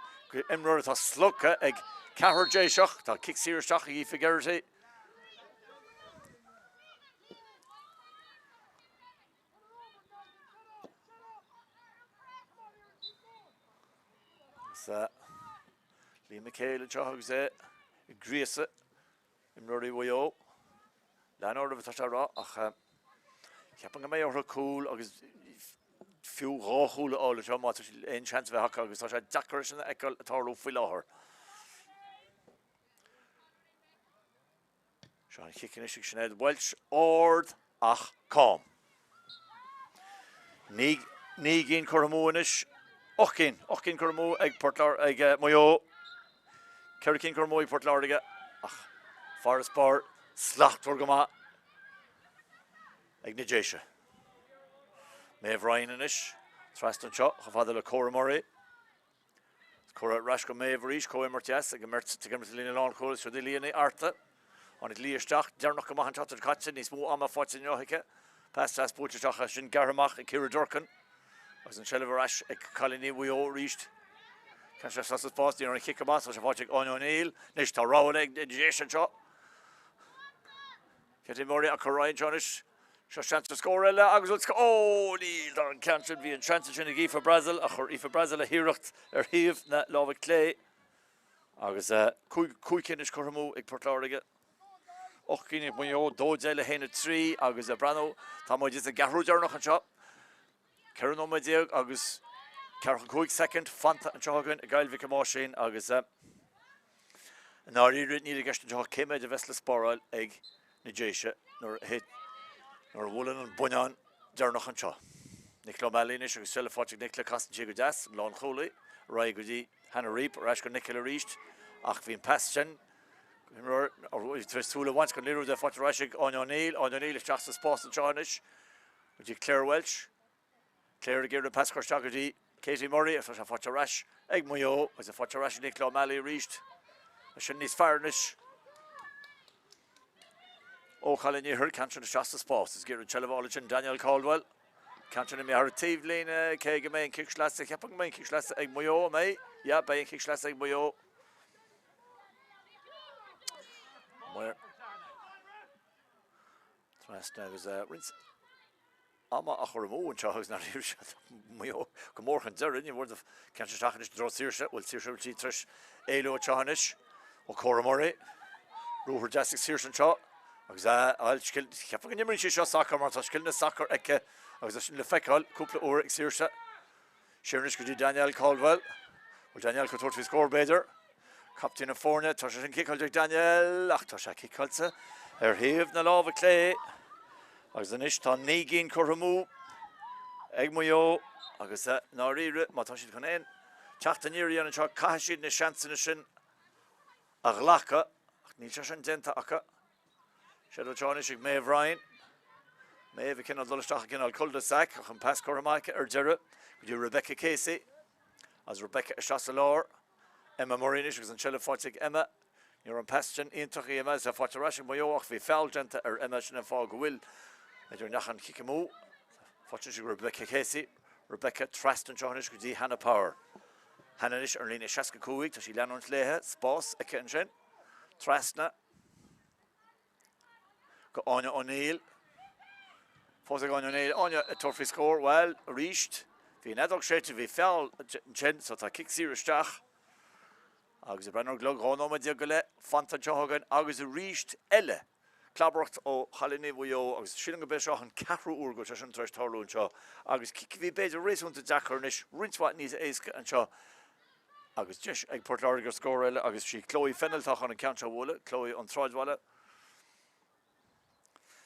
imreoir atá slogtha ag ceathrar Déiseach. Tá cic saor isteach ag Aoife Geraghty. Agus Liam McHale anseo agus é ag gríosadh imreoirí Mhaigh Eo. Lean oraibh atá sé a rá ach ceapaim go mbeidh orthu cúl agus fiú dhá chúl a fháil anseo má tá aon seans a bheith acu agus tá sé deacair sin a fheiceáil ag tarlú faoi láthair. Seo an chic anois ag Sinéad Walsh, ard ach cam. Naoi gcinn curtha amú anois, ocht gcinn, ocht gcinn curtha amú ag Port ag Maigh Eo, ceithre cinn curtha amú ag Port Láirge ach farasbarr slachtmhar go maith ag na Déise. Maeve Ryan anois, trasna anseo chomh fada le Cora Murray. Cora ar ais go Maeve arís, comhimirt dheas ag an mbeirt ag imirt i líne lánchúil, siúd í Leah Ní Fhearta. Tháinig Leah isteach deireanach go maith an tseachtain seo caite, níos mó ama faighte inniu aici. Pas deas buailte isteach as sin gearrtha amach ag Ciara Durkin agus an tseilbh ar ais ag cailíní Mhaigh Eo arís. Ceann seo sa spás, ní raibh an chic amach, tá sé faighte ag Áine O'Neill. Anois tá rogha ag na Déise anseo. Katie Murray ag cur ar aghaidh anseo anois. Seo seans ar scór eile agus bhfuil scór? Ó níl! Dar an ceann sin, bhí an seans ansin ag Aoife Brassil ach chuir Aoife Brassil a hiarracht ar thaobh na láimhe clé agus cúig cinn anois curtha amú ag Port Láirge. 8 gcinn ag Maigh Eo, 2 10 le 1 3 agus ag breathnú, tá muid sa gceathrú deireanach anseo. 14 nóiméad agus 45 soicind fanta anseo againn i gCoill Mhic Thomáisín agus i ndáiríre níl i gceist anseo ach cé mhéid a bheas le spáráil ag na Déise nuair a nuair a bhuaileann an buinneán deireanach anseo. Nicola O'Malley anois agus seilbh faighte ag Nicola, casann sí go deas, an lánchúlaí, ar aghaidh go dtí Hannah Reape, ar ais go Nicola arís ach bhí an pas sin tar éis súil a bhaint den liathróid é faighte ar ais ag Áine O'Neill, Áine O'Neill isteach sa spás anseo anois. Go dtí Claire Walsh. Claire ag iarraidh pas a chur isteach go dtí Katie Murray ach tá sé faighte ar ais ag Maigh Eo agus é faighte ar ais ag Nicola O'Malley arís. Tá sin níos fearr anois ó chailíní an iarthair. Ceann sin isteach sa spás. Is ag iarraidh an tseilbh a fháil ansin Danielle Caldwell. Ceann sin imithe thar an taobhlíne. Cé go mbeidh an cic sleasa? Ceapaim go mbeidh an cic sleasa ag Maigh Eo, an mbeidh? Yeah, beidh an cic sleasa ag Maigh Eo. Trasna agus roinnt ama á chur amú anseo agus nár éirigh siad Maigh Eo go mór chun deiridh. Ní bhfuair ceann isteach anois i dtreo Saoirse. Bhfuil Saoirse bhfuil sí tar éis éalú anseo anois ó Cora Murray. Ruathar deas ag Saoirse anseo agus scil cheapfainn go n-imríonn sí seo sacar mar tá scileanna sacair aici agus é sin le feiceáil cúpla uair ag Saoirse. Siar anois go dtí Danielle Caldwell. Bhfuil Danielle chun tabhairt faoi scór b'fhéidir? Captaen na foirne, tá sé sin ciceáilte ag Danielle ach tá sé ciceáilte ar thaobh na láimhe clé. Agus anois tá 9 gcinn curtha amú ag Maigh Eo agus i ndáiríre má tá siad chun aon teacht aniar a dhéanamh anseo caithfidh siad na seansanna sin a ghlacadh ach níl sé sin déanta acu. Seilbh anseo anois ag Maeve Ryan. Maeve ag cineál dul isteach i gcineál cul-de-sac ach an pas curtha amach aici ar deireadh go dtí Rebecca Casey. As Rebecca isteach sa lár. Emma Murray anois agus an tseilbh faighte ag Emma. Ní raibh an pas sin iontach ag Emma is é faighte ar ais ag Maigh Eo ach bhí feall déanta ar Emma sin an fáth go bhfuil b'fhéidir ndeachaigh an cic amú. Faighte anois ag Rebecca Casey. Rebecca trasna anseo anois go dtí Hannah Power. Hannah anois ar an líne 65, tá sí ag leanúint léithe, spás aici ansin. Trasna. Go Áine O'Neill. Fós ag Áine Ó Néill. Áine ag tabhairt faoi scór. Bhuel, arís, bhí an fheadóg séidte, bhí feall ansin, so tá cic saor isteach. Agus ag breathnú ar an gclog, 12 nóiméad go leith fanta anseo againn agus arís eile, clabaireacht ó chailíní Mhaigh Eo agus sílim gurb é seo an ceathrú uair go bhfuil sé sin tar éis tarlú anseo agus cic a bhí b'fhéidir réasúnta deacair anois roinnt mhaith níos éasca anseo agus deis ag Port Láirge ar scór eile agus sí Chloe Fennell atá chun an ceann seo a bhualadh, Chloe ón tSráidbhaile.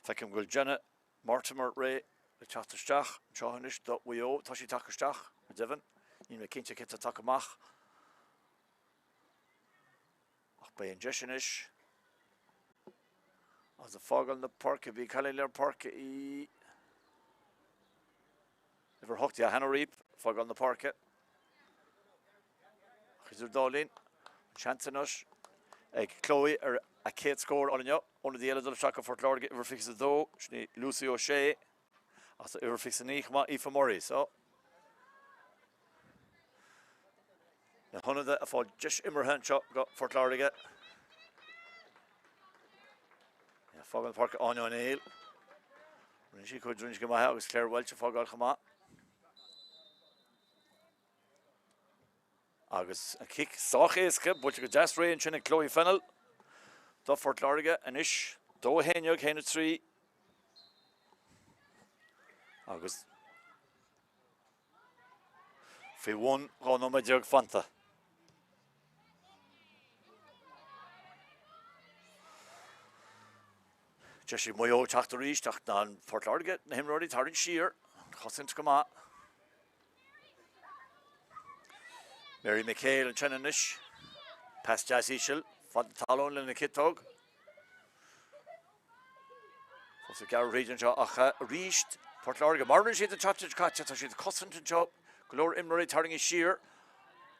Feicim go bhfuil Jenna Mortimer réidh le teacht isteach anseo anois do Mhaigh Eo. Tá sí tagtha isteach, go deimhin. Níl mé cinnte cé atá tagtha amach. Ach beidh an deis anois. Agus ag fágáil na páirce, bhí cailín lár páirce í uimhir 8, yeah, Hannah Reap, fágáil na páirce. Ach idir dá linn, an seans anois ag Chloe ar a céad scór an inniu. Ionadaí eile dul isteach do Phort Láirge, uimhir 22, sin í Lucy O'Shea. Ach tá uimhir 29 chomh maith, Aoife Murray. So, na hionadaithe ag fáil deis imeartha anseo do Phort Láirge. Fágáil na páirce Áine Ó Néill. Rinne sí cuid, rinne sí go maith agus Claire Walsh ag fágáil chomh maith. Agus an cic sách éasca, buailte go deas réidh ansin ag Chloe Fennell do Phort Láirge. Anois 2 1 1 3. Agus faoi bhun 12 nóiméad fanta. Deis ag Maigh Eo teacht arís ach ná Port Láirge na himreoirí tarraingt siar, an chosaint go maith. Mary McHale ansin anois. Pas deas íseal, fad na talún lena ciotóg. Fós ag gearradh thríd anseo ach arís Port Láirge, mar a rinne siad an tseachtain seo caite, tá siad ag cosaint anseo, go leor imreoirí tarraingthe siar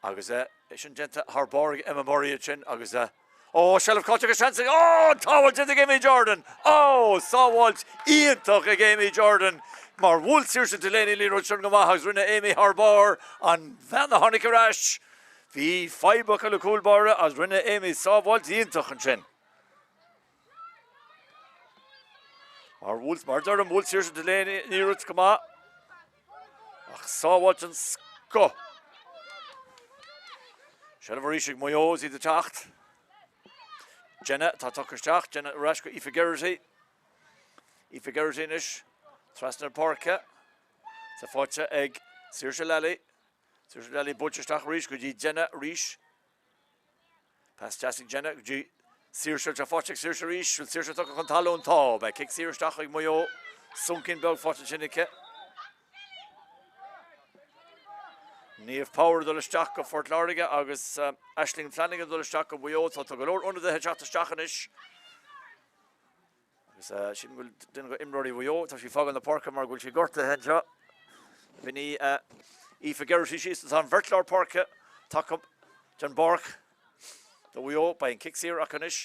agus é sin déanta thar barr ag Emma Murray ansin agus Ó, seilbh caillte agus seans ag, Ó, an tsábháilt déanta ag Amy Jordan! Ó, sábháilt iontach ag Amy Jordan mar bhuail Saoirse Delaney an liathróid sin go maith agus rinne Amy thar barr an bhean a tháinig ar ais. Bhí fadhb acu le cúl báire agus rinne Amy sábháilt iontach ansin. Mar bhuail, mar deirim, bhuail Saoirse Delaney an iarracht go maith ach sábháilt den scoth. Seilbh arís ag Maigh Eo is iad ag teacht. Jenna atá tagtha isteach, Jenna ar ais go Aoife Geraghty. Aoife Geraghty anois, trasna na páirce. Tá faighte ag Saoirse Lally. Saoirse Lally buailte isteach arís go dtí Jenna arís. Pas deas ag Jenna go dtí Saoirse, tá faighte ag Saoirse arís, bhfuil Saoirse tugtha chun talún? Tá. Beidh cic saor isteach ag Maigh Eo. Soncín beag faighte ansin aici. Niamh Power ag dul isteach go Phort Láirge agus Aisling Flanagan ag dul isteach go Mhaigh Eo. Tá go leor ionadaithe ag teacht isteach anois. Agus sílim go bhfuil duine de imreoirí Mhaigh Eo, tá sí ag fágáil na páirce mar go bhfuil sí gortaithe anseo. B'in í Aoife Geraghty síos. Tá an bheirt lár páirce tagtha den bpáirc do Mhaigh Eo. Beidh an cic saor acu anois.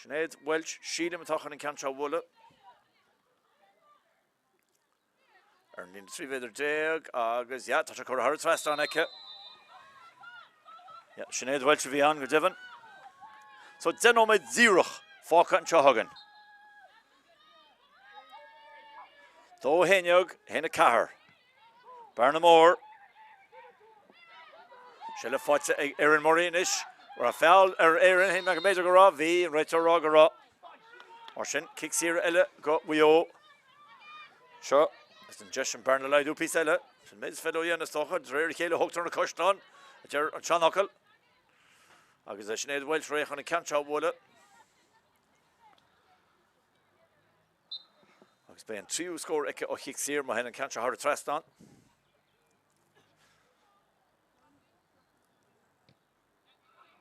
Sinéad Walsh, sílim, atá chun an ceann seo a bhualadh. Ar an líne 13 mhéadar agus yeah, tá sé curtha thar an trasnán aici. Yeah, Sinéad Walsh a bhí ann go deimhin. So 10 nóiméad díreach fágtha anseo againn. 2 1 1 4. Bearna mór. Seilbh faighte ag Erin Murray anois. Raibh feall ar Erin, b'fhéidir go raibh, bhí an réiteoir ag rá go raibh. Mar sin, cic saor eile go Mhaigh Eo. Seo is an deis an bearna a laghdú píosa eile. Sin méid is féidir leo a dhéanamh is dócha. De réir a chéile a thógtar na caisleáin, a deir an seanfhocal. Agus é Sinéad Walsh réidh chun an ceann seo a bhualadh. Agus beidh an tríú scór aici ó chic saor má théann an ceann seo thar an trasnán.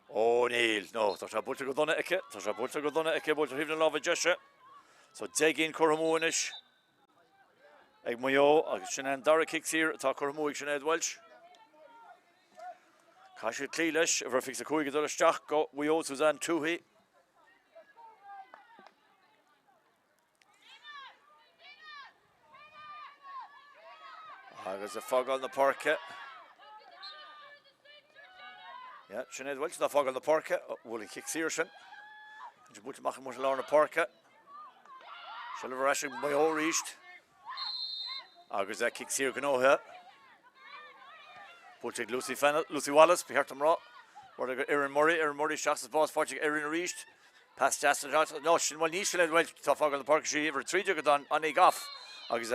Ó níl, no, tá sé buailte go dona aici, tá sé buailte go dona aici, buailte ar thaobh na láimhe deise. So 10 gcinn curtha amú anois ag Maigh Eo agus sin é an dara cic saor atá curtha amú ag Sinéad Walsh. Caithfidh siad cloí leis, uimhir 25 ag dul isteach go Mhaigh Eo, Suzanne Tuohy. Agus ag fágáil na páirce. Yeah, Sinéad Walsh ag fágáil na páirce, bhuail an chic saor sin. Tá buailte amach amuigh i lár na páirce. Seilbh ar ais ag Maigh Eo arís. Agus cic saor gnóthaithe. Buailte ag Lucy Fennell, Lucy Wallace, ba cheart dom rá. Buailte go Erin Murray, Erin Murray isteach sa spás, faighte ag Erin arís. Pas deas anseo, no, sin, bhuel ní Sinéad Walsh atá ag fágáil na páirce, sí uimhir 13 atá ann, Annie Goff. Agus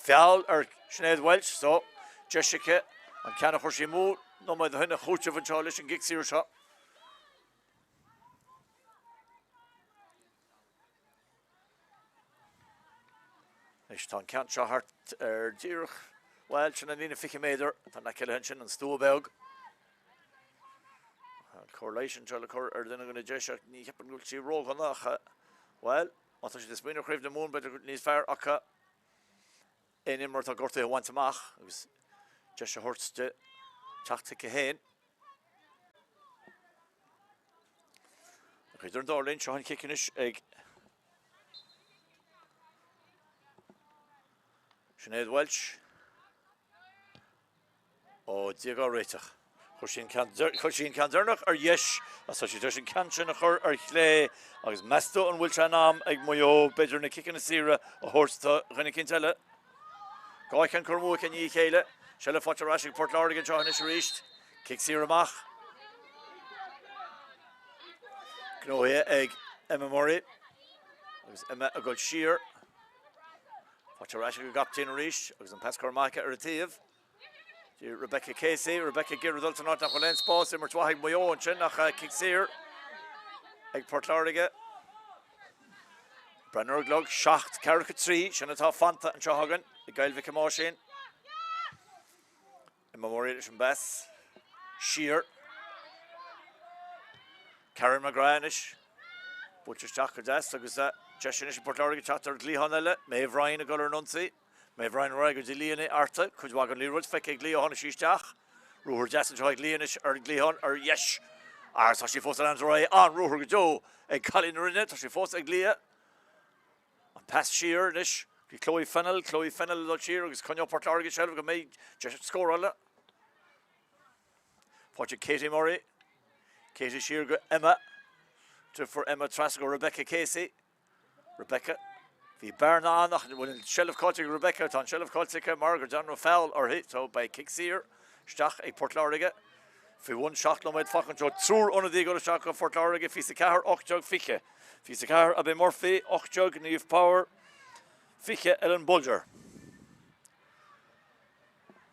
feall ar Sinéad Walsh, so deis aici an ceann a chuir sí amú nóiméad ó shin a chúiteamh anseo leis an gcic saor seo. Anois tá an ceann seo thart ar díreach, bhuel, sin an líne 20 méadar, tá an aice ansin, an stua beag. An cóir leighis anseo le cur ar duine de na deis ach ní cheapaim go bhfuil sí ródhona ach, bhuel, má tá siad ag smaoineamh ar Chraobh na Mumhan, b'fhéidir go bhfuil níos fearr acu aon imreoir atá gortaithe a bhaint amach agus deis a thabhairt di teacht chuici féin. Ach idir an dá linn, seo an chic anois ag Sinéad Walsh. Ó Dia dhá réiteach. Chuir sí an ceann chuir sí an ceann deireanach ar dheis agus tá sí tar éis an ceann sin a chur ar chlé agus meas tú an bhfuil sé in am ag Maigh Eo b'fhéidir na ciceanna saora a thabhairt do dhuine eicínt eile. Dhá cheann curtha amú aici i ndiaidh a chéile. Seilbh faighte ar ais ag Port Láirge anseo anois arís. Cic saor amach. Gnóthaithe ag Emma Murray agus Emma ag dul siar. Faighte ar ais ag an gcaptaen arís agus an pas curtha amach aici ar an taobh. Dtí Rebecca Casey. Rebecca ag iarraidh dul san áit nach bhfuil aon spás. Imirt mhaith ag Maigh Eo ansin ach cic saor ag Port Láirge. Breathnú ar an gclog, 7, ceathracha 3, sin atá fanta anseo againn i gCoill Mhic Thomáisín. Emma Murray leis an bpas. Siar. Karen McGrath anois. Buailte isteach go deas agus deis anois ag Port Láirge teacht ar an gcliathán eile. Maeve Ryan ag dul ar an ionsaí. Maeve Ryan ar aghaidh go dtí Leah Ní Fhearta. Cuid mhaith den liathróid feicthe ag Leah ó tháinig sí isteach. Ruathar deas anseo ag Leah anois ar an gcliathán ar dheis. Agus tá sí fós ag leanacht ar aghaidh. An-ruathar go deo ag cailín na Rinne. Tá sí fós ag Leah. An pas siar anois go Chloe Fennell. Chloe Fennell ag dul siar agus coinneoidh Port Láirge seilbh go mbeidh deis scórála. Faighte ag Katie Murray. Katie siar go Emma. Deirfiúr Emma trasna go Rebecca Casey. Rebecca. Bhí bearna ann ach an bhfuil an tseilbh caillte ag Rebecca? Tá an tseilbh caillte aici mar gur dearnadh feall uirthi so beidh cic saor isteach ag Port Láirge. Faoi bhun 7 nóiméad fágtha anseo. Triúr ionadaí ag dul isteach do Phort Láirge, fiche 4, 18, 20. Fiche 4 Abbey Murphy, 18 Niamh Power, 20 Ellen Bolger.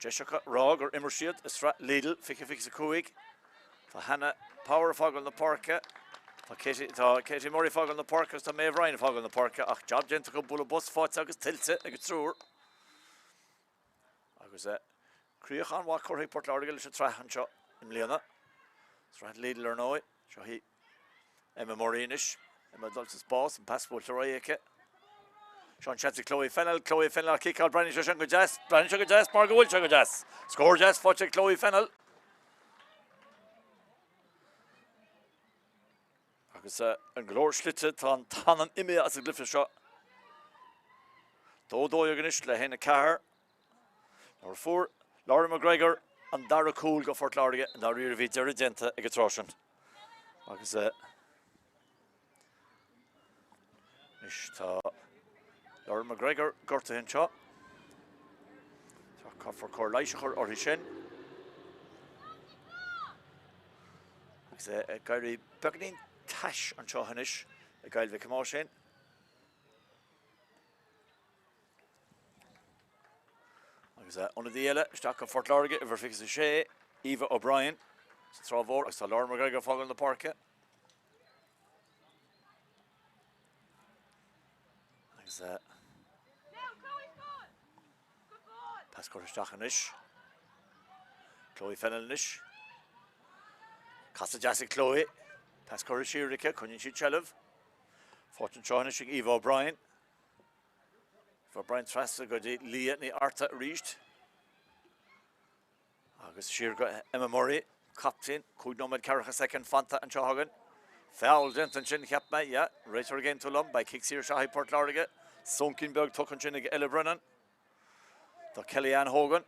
Deis acu rá gur imir siad i Sraith Lidl 2025. Tá Hannah Power ag fágáil na páirce, tá Katie, tá Katie Murray ag fágáil na páirce agus tá Maeve Ryan ag fágáil na páirce ach jab déanta acu bualadh bos faighte agus tuillte ag an triúr. Agus críoch an-mhaith curtha ag Port Láirge leis an tsraith anseo i mbliana. Sraith Lidl ar ndóigh. Seo í Emma Murray anois. Emma ag dul sa spás, an pas buailte ar aghaidh aici. Seo an seans ag Chloe Fennell. Chloe Fennell á ciceáil. Breathnaíonn sé sin go deas. Breathnaíonn sé go deas mar go bhfuil sé go deas. Scór deas faighte ag Chloe Fennell. Agus an glór slite, tá an t-anam imithe as an gcluiche seo. 2-12 anois le 1-4. Nuair a fuair Lauren McGregor an dara cúl go Phort Láirge, i ndáiríre bhí deireadh déanta ag an tráth sin. Agus anois tá Lauren McGregor gortaithe anseo. Tá caithfear cóir leighis a chur uirthi sin. Agus é ag éirí beagáinín tais anseo anois i gCoill Mhic Thomáisín. Agus ionadaí eile isteach go Phort Láirge, uimhir 26, Eva O'Brien sa Trá Mhór agus tá Lauren McGregor ag fágáil na páirce. Agus pas curtha isteach anois. Chloe Fennell anois. Casadh deas ag Chloe. Pas curtha siar aici, coinníonn siad seilbh. Faighte anseo anois ag Eva O'Brien. Eva O'Brien trasna go dtí Leah Ní Fhearta arís. Agus siar go Emma Murray, captaen, 5 nóiméad 40 soicind fanta anseo againn. Feall déanta ansin, cheap mé, yeah, réiteoir ag aontú liom, beidh cic saor isteach ag Port Láirge. Soncín beag tugtha ansin ag Ella Brennan. Do Kelly-Ann Hogan.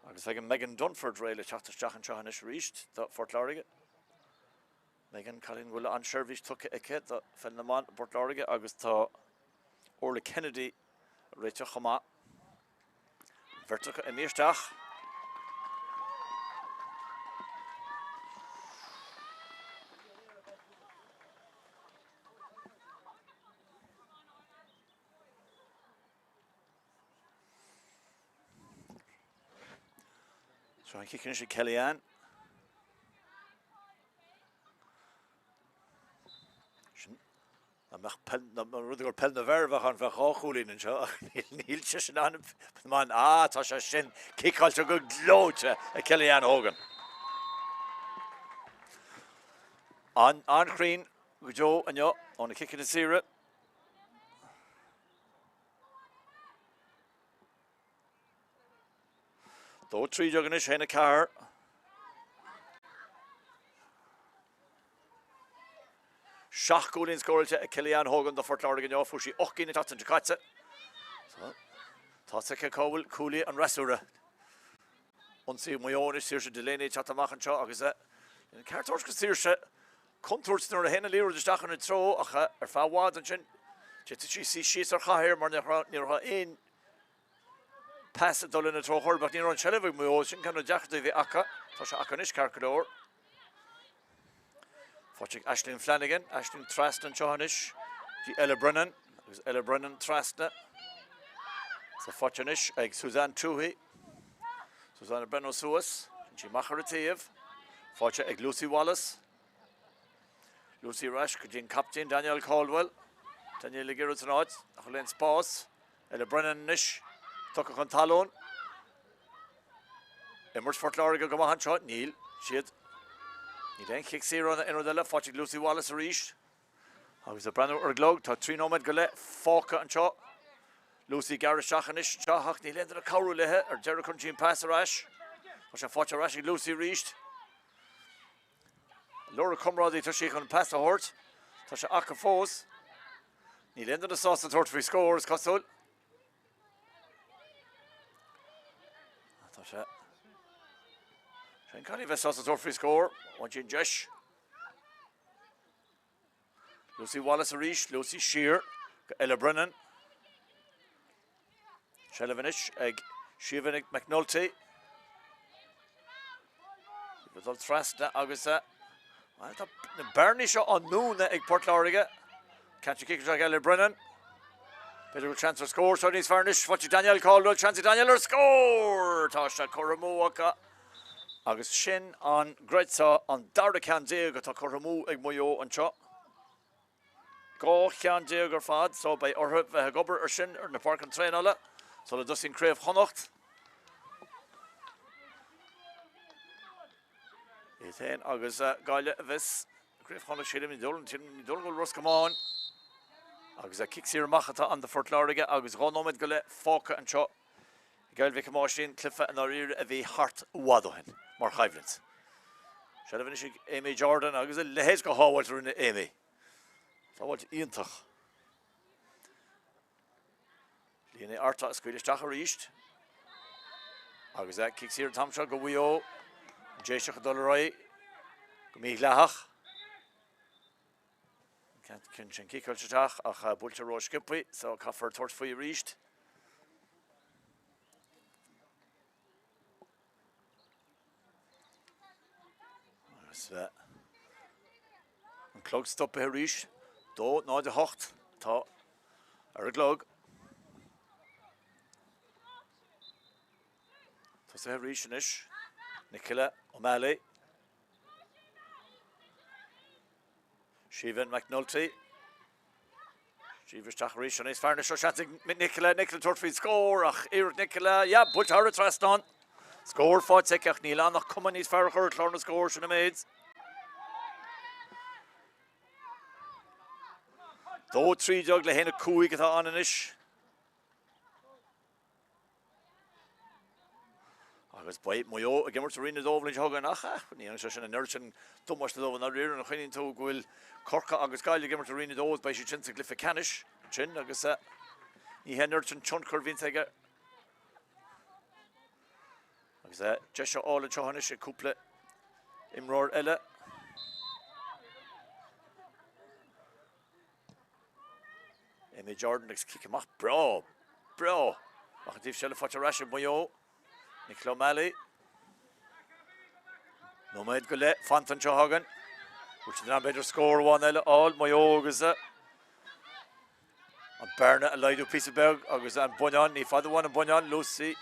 Agus beidh Megan Dunford réidh le teacht isteach anseo anois arís do Phort Láirge. Megan, cailín go bhfuil an-seirbhís tugtha aici do Pheil na mBan i bPort Láirge agus tá Orla Kennedy ag réiteach chomh maith. An bheirt acu imithe isteach. Seo an cic anois ag Kellyanne. Sin dá mbeadh peil, dá mba rud é gur peil na bhfear a bheadh ann, bheadh 2 chúilín anseo ach níl sé sin ann. Man, ah, tá sé sin ciceáilte go gleoite ag Kellyanne Hogan. An, an-chruinn go deo inniu ó na ciceanna saora. 2 13 anois, 1 4. 7 gcúilín scóráilte ag Kellyanne Hogan do Phort Láirge inniu, fuair sí 8 gcinn an tseachtain seo caite. Tá a fhios aici cá bhfuil cúlaí an fhreasúra. Ionsaí Mhaigh Eo anois, Saoirse Delaney ag teacht amach anseo agus an ceart a thabhairt do Saoirse contúirt nuair a théann an liathróid isteach ina treo ach ar feadh i bhfad ansin d'fhéadfadh sí suí síos ar chathaoir mar ní raibh aon pas ag dul ina treo chor ar bith. Ní raibh an tseilbh ag Maigh Eo, sin ceann de na deacrachtaí a bhí acu. Tá sé acu anois ceart go leor. Faighte ag Aisling Flanagan, Aisling trasna anseo anois dtí Ella Brennan agus Ella Brennan trasna. Tá faighte anois ag Suzanne Tuohy. Suzanne ag breathnú suas, sí amach ar a taobh. Faighte ag Lucy Wallace. Lucy ar ais go dtí an captaen Danielle Caldwell. Danielle ag iarraidh san áit nach bhfuil aon spás. Ella Brennan anois tugtha chun talún. Imirt Phort Láirge go maith anseo. Níl siad. Níl aon chic saor ann aon rud eile. Faighte ag Lucy Wallace arís. Agus ag breathnú ar an gclog, tá 3 nóiméad go leith fágtha anseo. Lucy ag gearradh isteach anois anseo ach níl aon duine ag cabhrú léi. Ar deireadh cuireann sí an pas ar ais. Tá sé faighte ar ais ag Lucy arís. Lorg comrádaí tosaigh chun an pas a thabhairt. Tá sé acu fós. Níl aon duine sásta tabhairt faoi scór, is cosúil. Tá sé. Sin cailín bheith sásta tabhairt faoi scór. Bhain sí an deis. Lucy Wallace arís, Lucy siar go Ella Brennan. Seilbh anois ag Siobhan McNulty. Ag dul trasna agus bhuel, tá na bearnaí seo á ndúnadh ag Port Láirge. Ceann cic ag Ella Brennan. B'fhéidir go bhfuil seans ar scór seo níos fearr anois. Faighte Danielle Caldwell, seans ag Danielle ar scór! Tá sé curtha amú acu. Agus sin an gcreidfeá an dara ceann déag atá curtha amú ag Maigh Eo anseo. 12 cheann ar fad so beidh orthu bheith ag obair ar sin ar na páirceanna traenála sula dtosaíonn Craobh Chonnacht. Iad féin agus Gaillimh a bheas i gCraobh Chonnacht sílim, ní dóigh liom go bhfuil Ros Comáin agus cic saor amach atá ann do Phort Láirge agus 2 nóiméad go leith fágtha anseo. I gCill Mhic Thomáisín, cluiche i ndáiríre a bhí thart i bhfad ó shin mar choimhlint. Seilbh anois ag Amy Jordan agus a leithéid de shábháilt a rinne Amy. Sábháilt iontach. Leonie Arta a scaoileadh isteach arís. Agus é cic saor an t-am seo go Mhaigh Eo. An Déiseach ag dul ar aghaidh go mídhleathach. An ceann sin ciceáilte isteach ach buailte ró-sciobtha so caithfear tabhairt faoi arís. Agus an clog stoptha arís. 2:08 atá ar an gclog. Tosaithe arís anois. Nicola O'Malley. Siobhan McNulty. Siobhan isteach arís an níos fearr seo seans ag Nicola, Nicola tabhairt faoin scór ach iarracht Nicola, yeah, buailte thar an trasnán. Scór faighte aici ach níl ann ach cuma níos fearr a chur ar chlár na scór sin an méid. 2-13 le 1-5 atá ann anois. Agus beidh Maigh Eo ag imirt i Roinn 2 an bhliain seo chugainn ach ní dhéanfaidh sé sin an oiread sin damáiste dóibh i ndáiríre nuair a chuimhníonn tú go bhfuil Corcaigh agus Gaillimh ag imirt i Roinn 2 is beidh siad sin sa gcluiche ceannais ansin agus ní hé an oiread sin tionchar a bhíonns aige agus deis á fháil anseo anois ag cúpla imreoir eile. Amy Jordan agus cic amach breá, breá! Amach an taobh seo eile faighte ar ais ag Maigh Eo. Nicola O'Malley. Nóiméad go leith fanta anseo againn. Bhfuil siad in ann b'fhéidir scór amháin eile a fháil, Maigh Eo agus an bearna a laghdú píosa beag agus an buinneán, ní fada uainn an buinneán, Lucy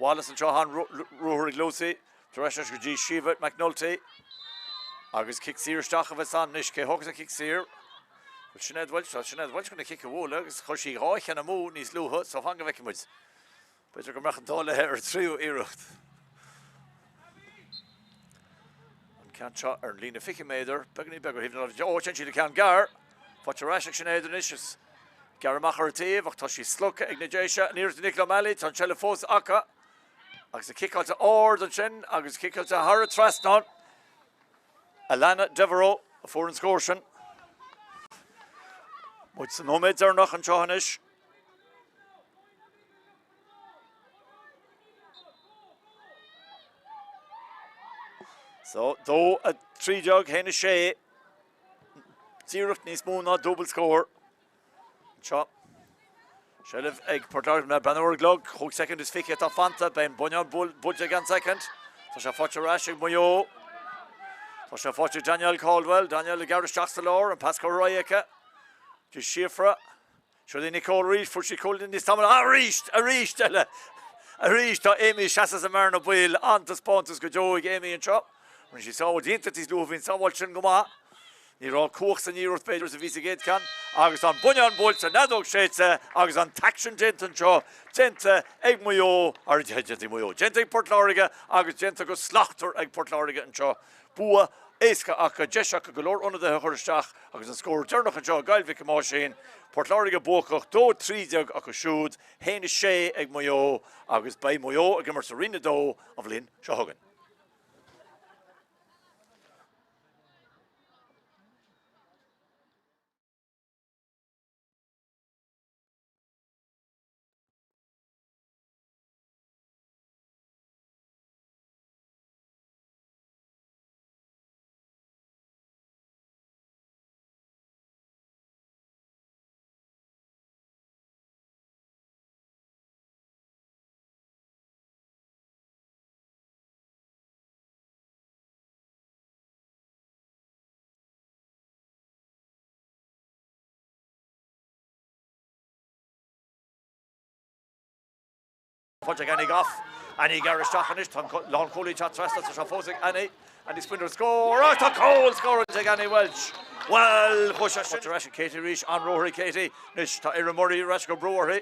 Wallace anseo, an-ruathar ag Lucy. Tar éis go dtí Síomha McNulty agus cic saor isteach a bheas ann anois. Cé thógfas an cic saor? Bhuel Sinéad Walsh, tá Sinéad Walsh chun an cic a bhualadh agus chuir sí 2 cheann amú níos luaithe so fan go bhfeicfidh muid. B'fhéidir go mbeadh an t-ádh léi ar an tríú iarracht. An ceann seo ar an líne 20 méadar, beagáinín beag ar thaobh na láimhe. Ó, sin siad an ceann gearr. Faighte ar ais ag Sinéad anois is gearr amach ar an taobh ach tá sí slogtha ag na Déise. An iarracht ag Nicola O'Malley, tá an tseilbh fós acu. Agus í ciceáilte ard ansin agus ciceáilte thar an trasnán. Alana Devereux a fuair an scór sin. Muid sa nóiméad deireanach anseo anois. So, 2, 13, 1, 6. Díreach níos mó ná dúbailt scór. Anseo. Seilbh ag Port Láirge ná breathnú ar an gclog. 5 soicind is 20 atá fanta. Beidh an buinneán buailte i gceann soicind. Tá sé faighte ar ais ag Maigh Eo. Tá sé faighte ag Danielle Caldwell. Danielle ag gearradh isteach sa lár. An pas curtha ar aghaidh aici. Go dtí Síofra. Seo í Nicole arís. Fuair sí cúl níos tamall. Arís! Arís eile! Arís tá Amy ag seasamh sa mbearna baoil. An-taispeántas go deo ag Amy anseo. Rinne sí sábháilt iontach níos luaithe. Bhí an sábháilt sin go maith. Ní raibh cumhacht san iarracht b'fhéidir is a bhí sa gcéad cheann agus tá an buinneán buailte, an fheadóg séidte agus an t-aicsean déanta anseo, déanta ag Maigh Eo, ar déanta ag Maigh Eo, déanta ag Port Láirge agus déanta go slachtmhar ag Port Láirge anseo. Bua éasca acu, deis acu go leor ionadaithe a chur isteach agus an scór deireanach anseo i gCoill Mhic Thomáisín, Port Láirge buacach, 2-13 acu siúd, 1-6 ag Maigh Eo agus beidh Maigh Eo ag imirt sa Roinn 2 an bhliain seo chugainn. Faighte ag Annie Goff. Annie ag gearradh isteach anois. Tá an lánchúlaí ag teacht trasna. Tá sé fós ag Annie. Annie ag smaoineamh ar scór. Ach tá cúl scóráilte ag Annie Walsh. Bhuel, chuaigh sé sin. Ar ais ag Katie arís. An-ruathar ag Katie. Anois tá Erin Murray ar ais ag cur brú uirthi.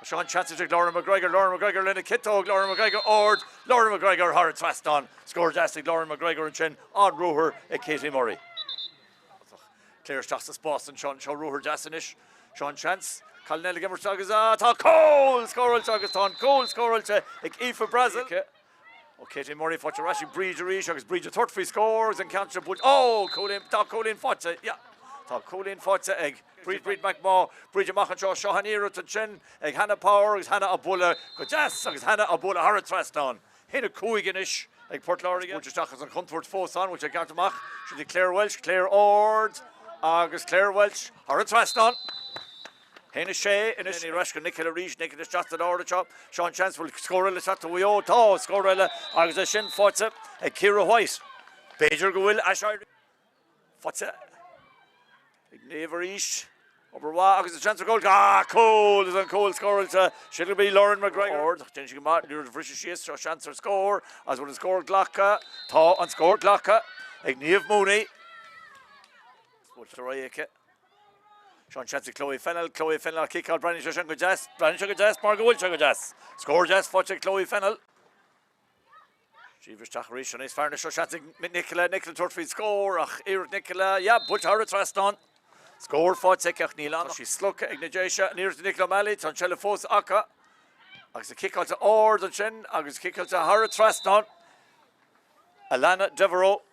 Seo an seans ag Lauren McGregor, Lauren McGregor lena ciotóg, Lauren McGregor ard, Lauren McGregor thar an trasnán. Scór deas ag Lauren McGregor ansin, an-ruathar ag Katie Murray. Claire isteach sa spás anseo, anseo ruathar deas anois. Seo an seans. Cailín eile ag imirt agus tá cúl scóráilte agus tá an cúl scóráilte ag Aoife Brassil. Ó Katie Murray faighte ar ais ag Bríd arís agus Bríd ag tabhairt faoi scór agus an ceann seo buailte. Ó! Cúilín, tá cúilín faighte, yeah. Tá cúilín faighte ag Bríd, Bríd McMaugh. Bríd amach anseo, seo an iarracht ansin ag Hannah Power agus Hannah á bualadh go deas agus Hannah á bualadh thar an trasnán. 1-5 anois ag Port Láirge. Buailte isteach agus an chontúirt fós ann, bhfuil sé ceart amach. Sin í Claire Walsh, Claire ard agus Claire Walsh thar an trasnán. 1-6 anois ar ais go Nicola arís, Nicola isteach sa lár anseo, seo an seans, bhfuil scór eile ag teacht ó Mhaigh Eo? Tá, scór eile agus é sin faighte ag Ciara White. B'fhéidir go bhfuil aiséirí faighte ag Niamh arís. Obair mhaith agus an seans ar chúl. Ah, cúl! Is an cúl scóráilte. Sin gurb í Lauren McGregor. Ard, ach déanann sí go maith. Nuair a bhriseadh síos, seo seans ar scór agus bhfuil an scór glactha? Tá an scór glactha ag Niamh Mooney. Buailte ar aghaidh aici. Seo an seans ag Chloe Fennell, Chloe Fennell á ciceáil, breathnaíonn sé sin go deas, breathnaíonn sé go deas mar go bhfuil sé go deas. Scór deas faighte ag Chloe Fennell. Síobadh isteach arís, an níos fearr anois, seo seans ag Nicola, Nicola tabhairt faoin scór ach iarracht Nicola, yeah, buailte thar an trasnán. Scór faighte aici ach níl ann. Tá sí slogtha ag na Déise, an iarracht ag Nicola O'Malley, tá an tseilbh fós acu. Agus í ciceáilte ard ansin agus ciceáilte thar an trasnán. Alana Devereux.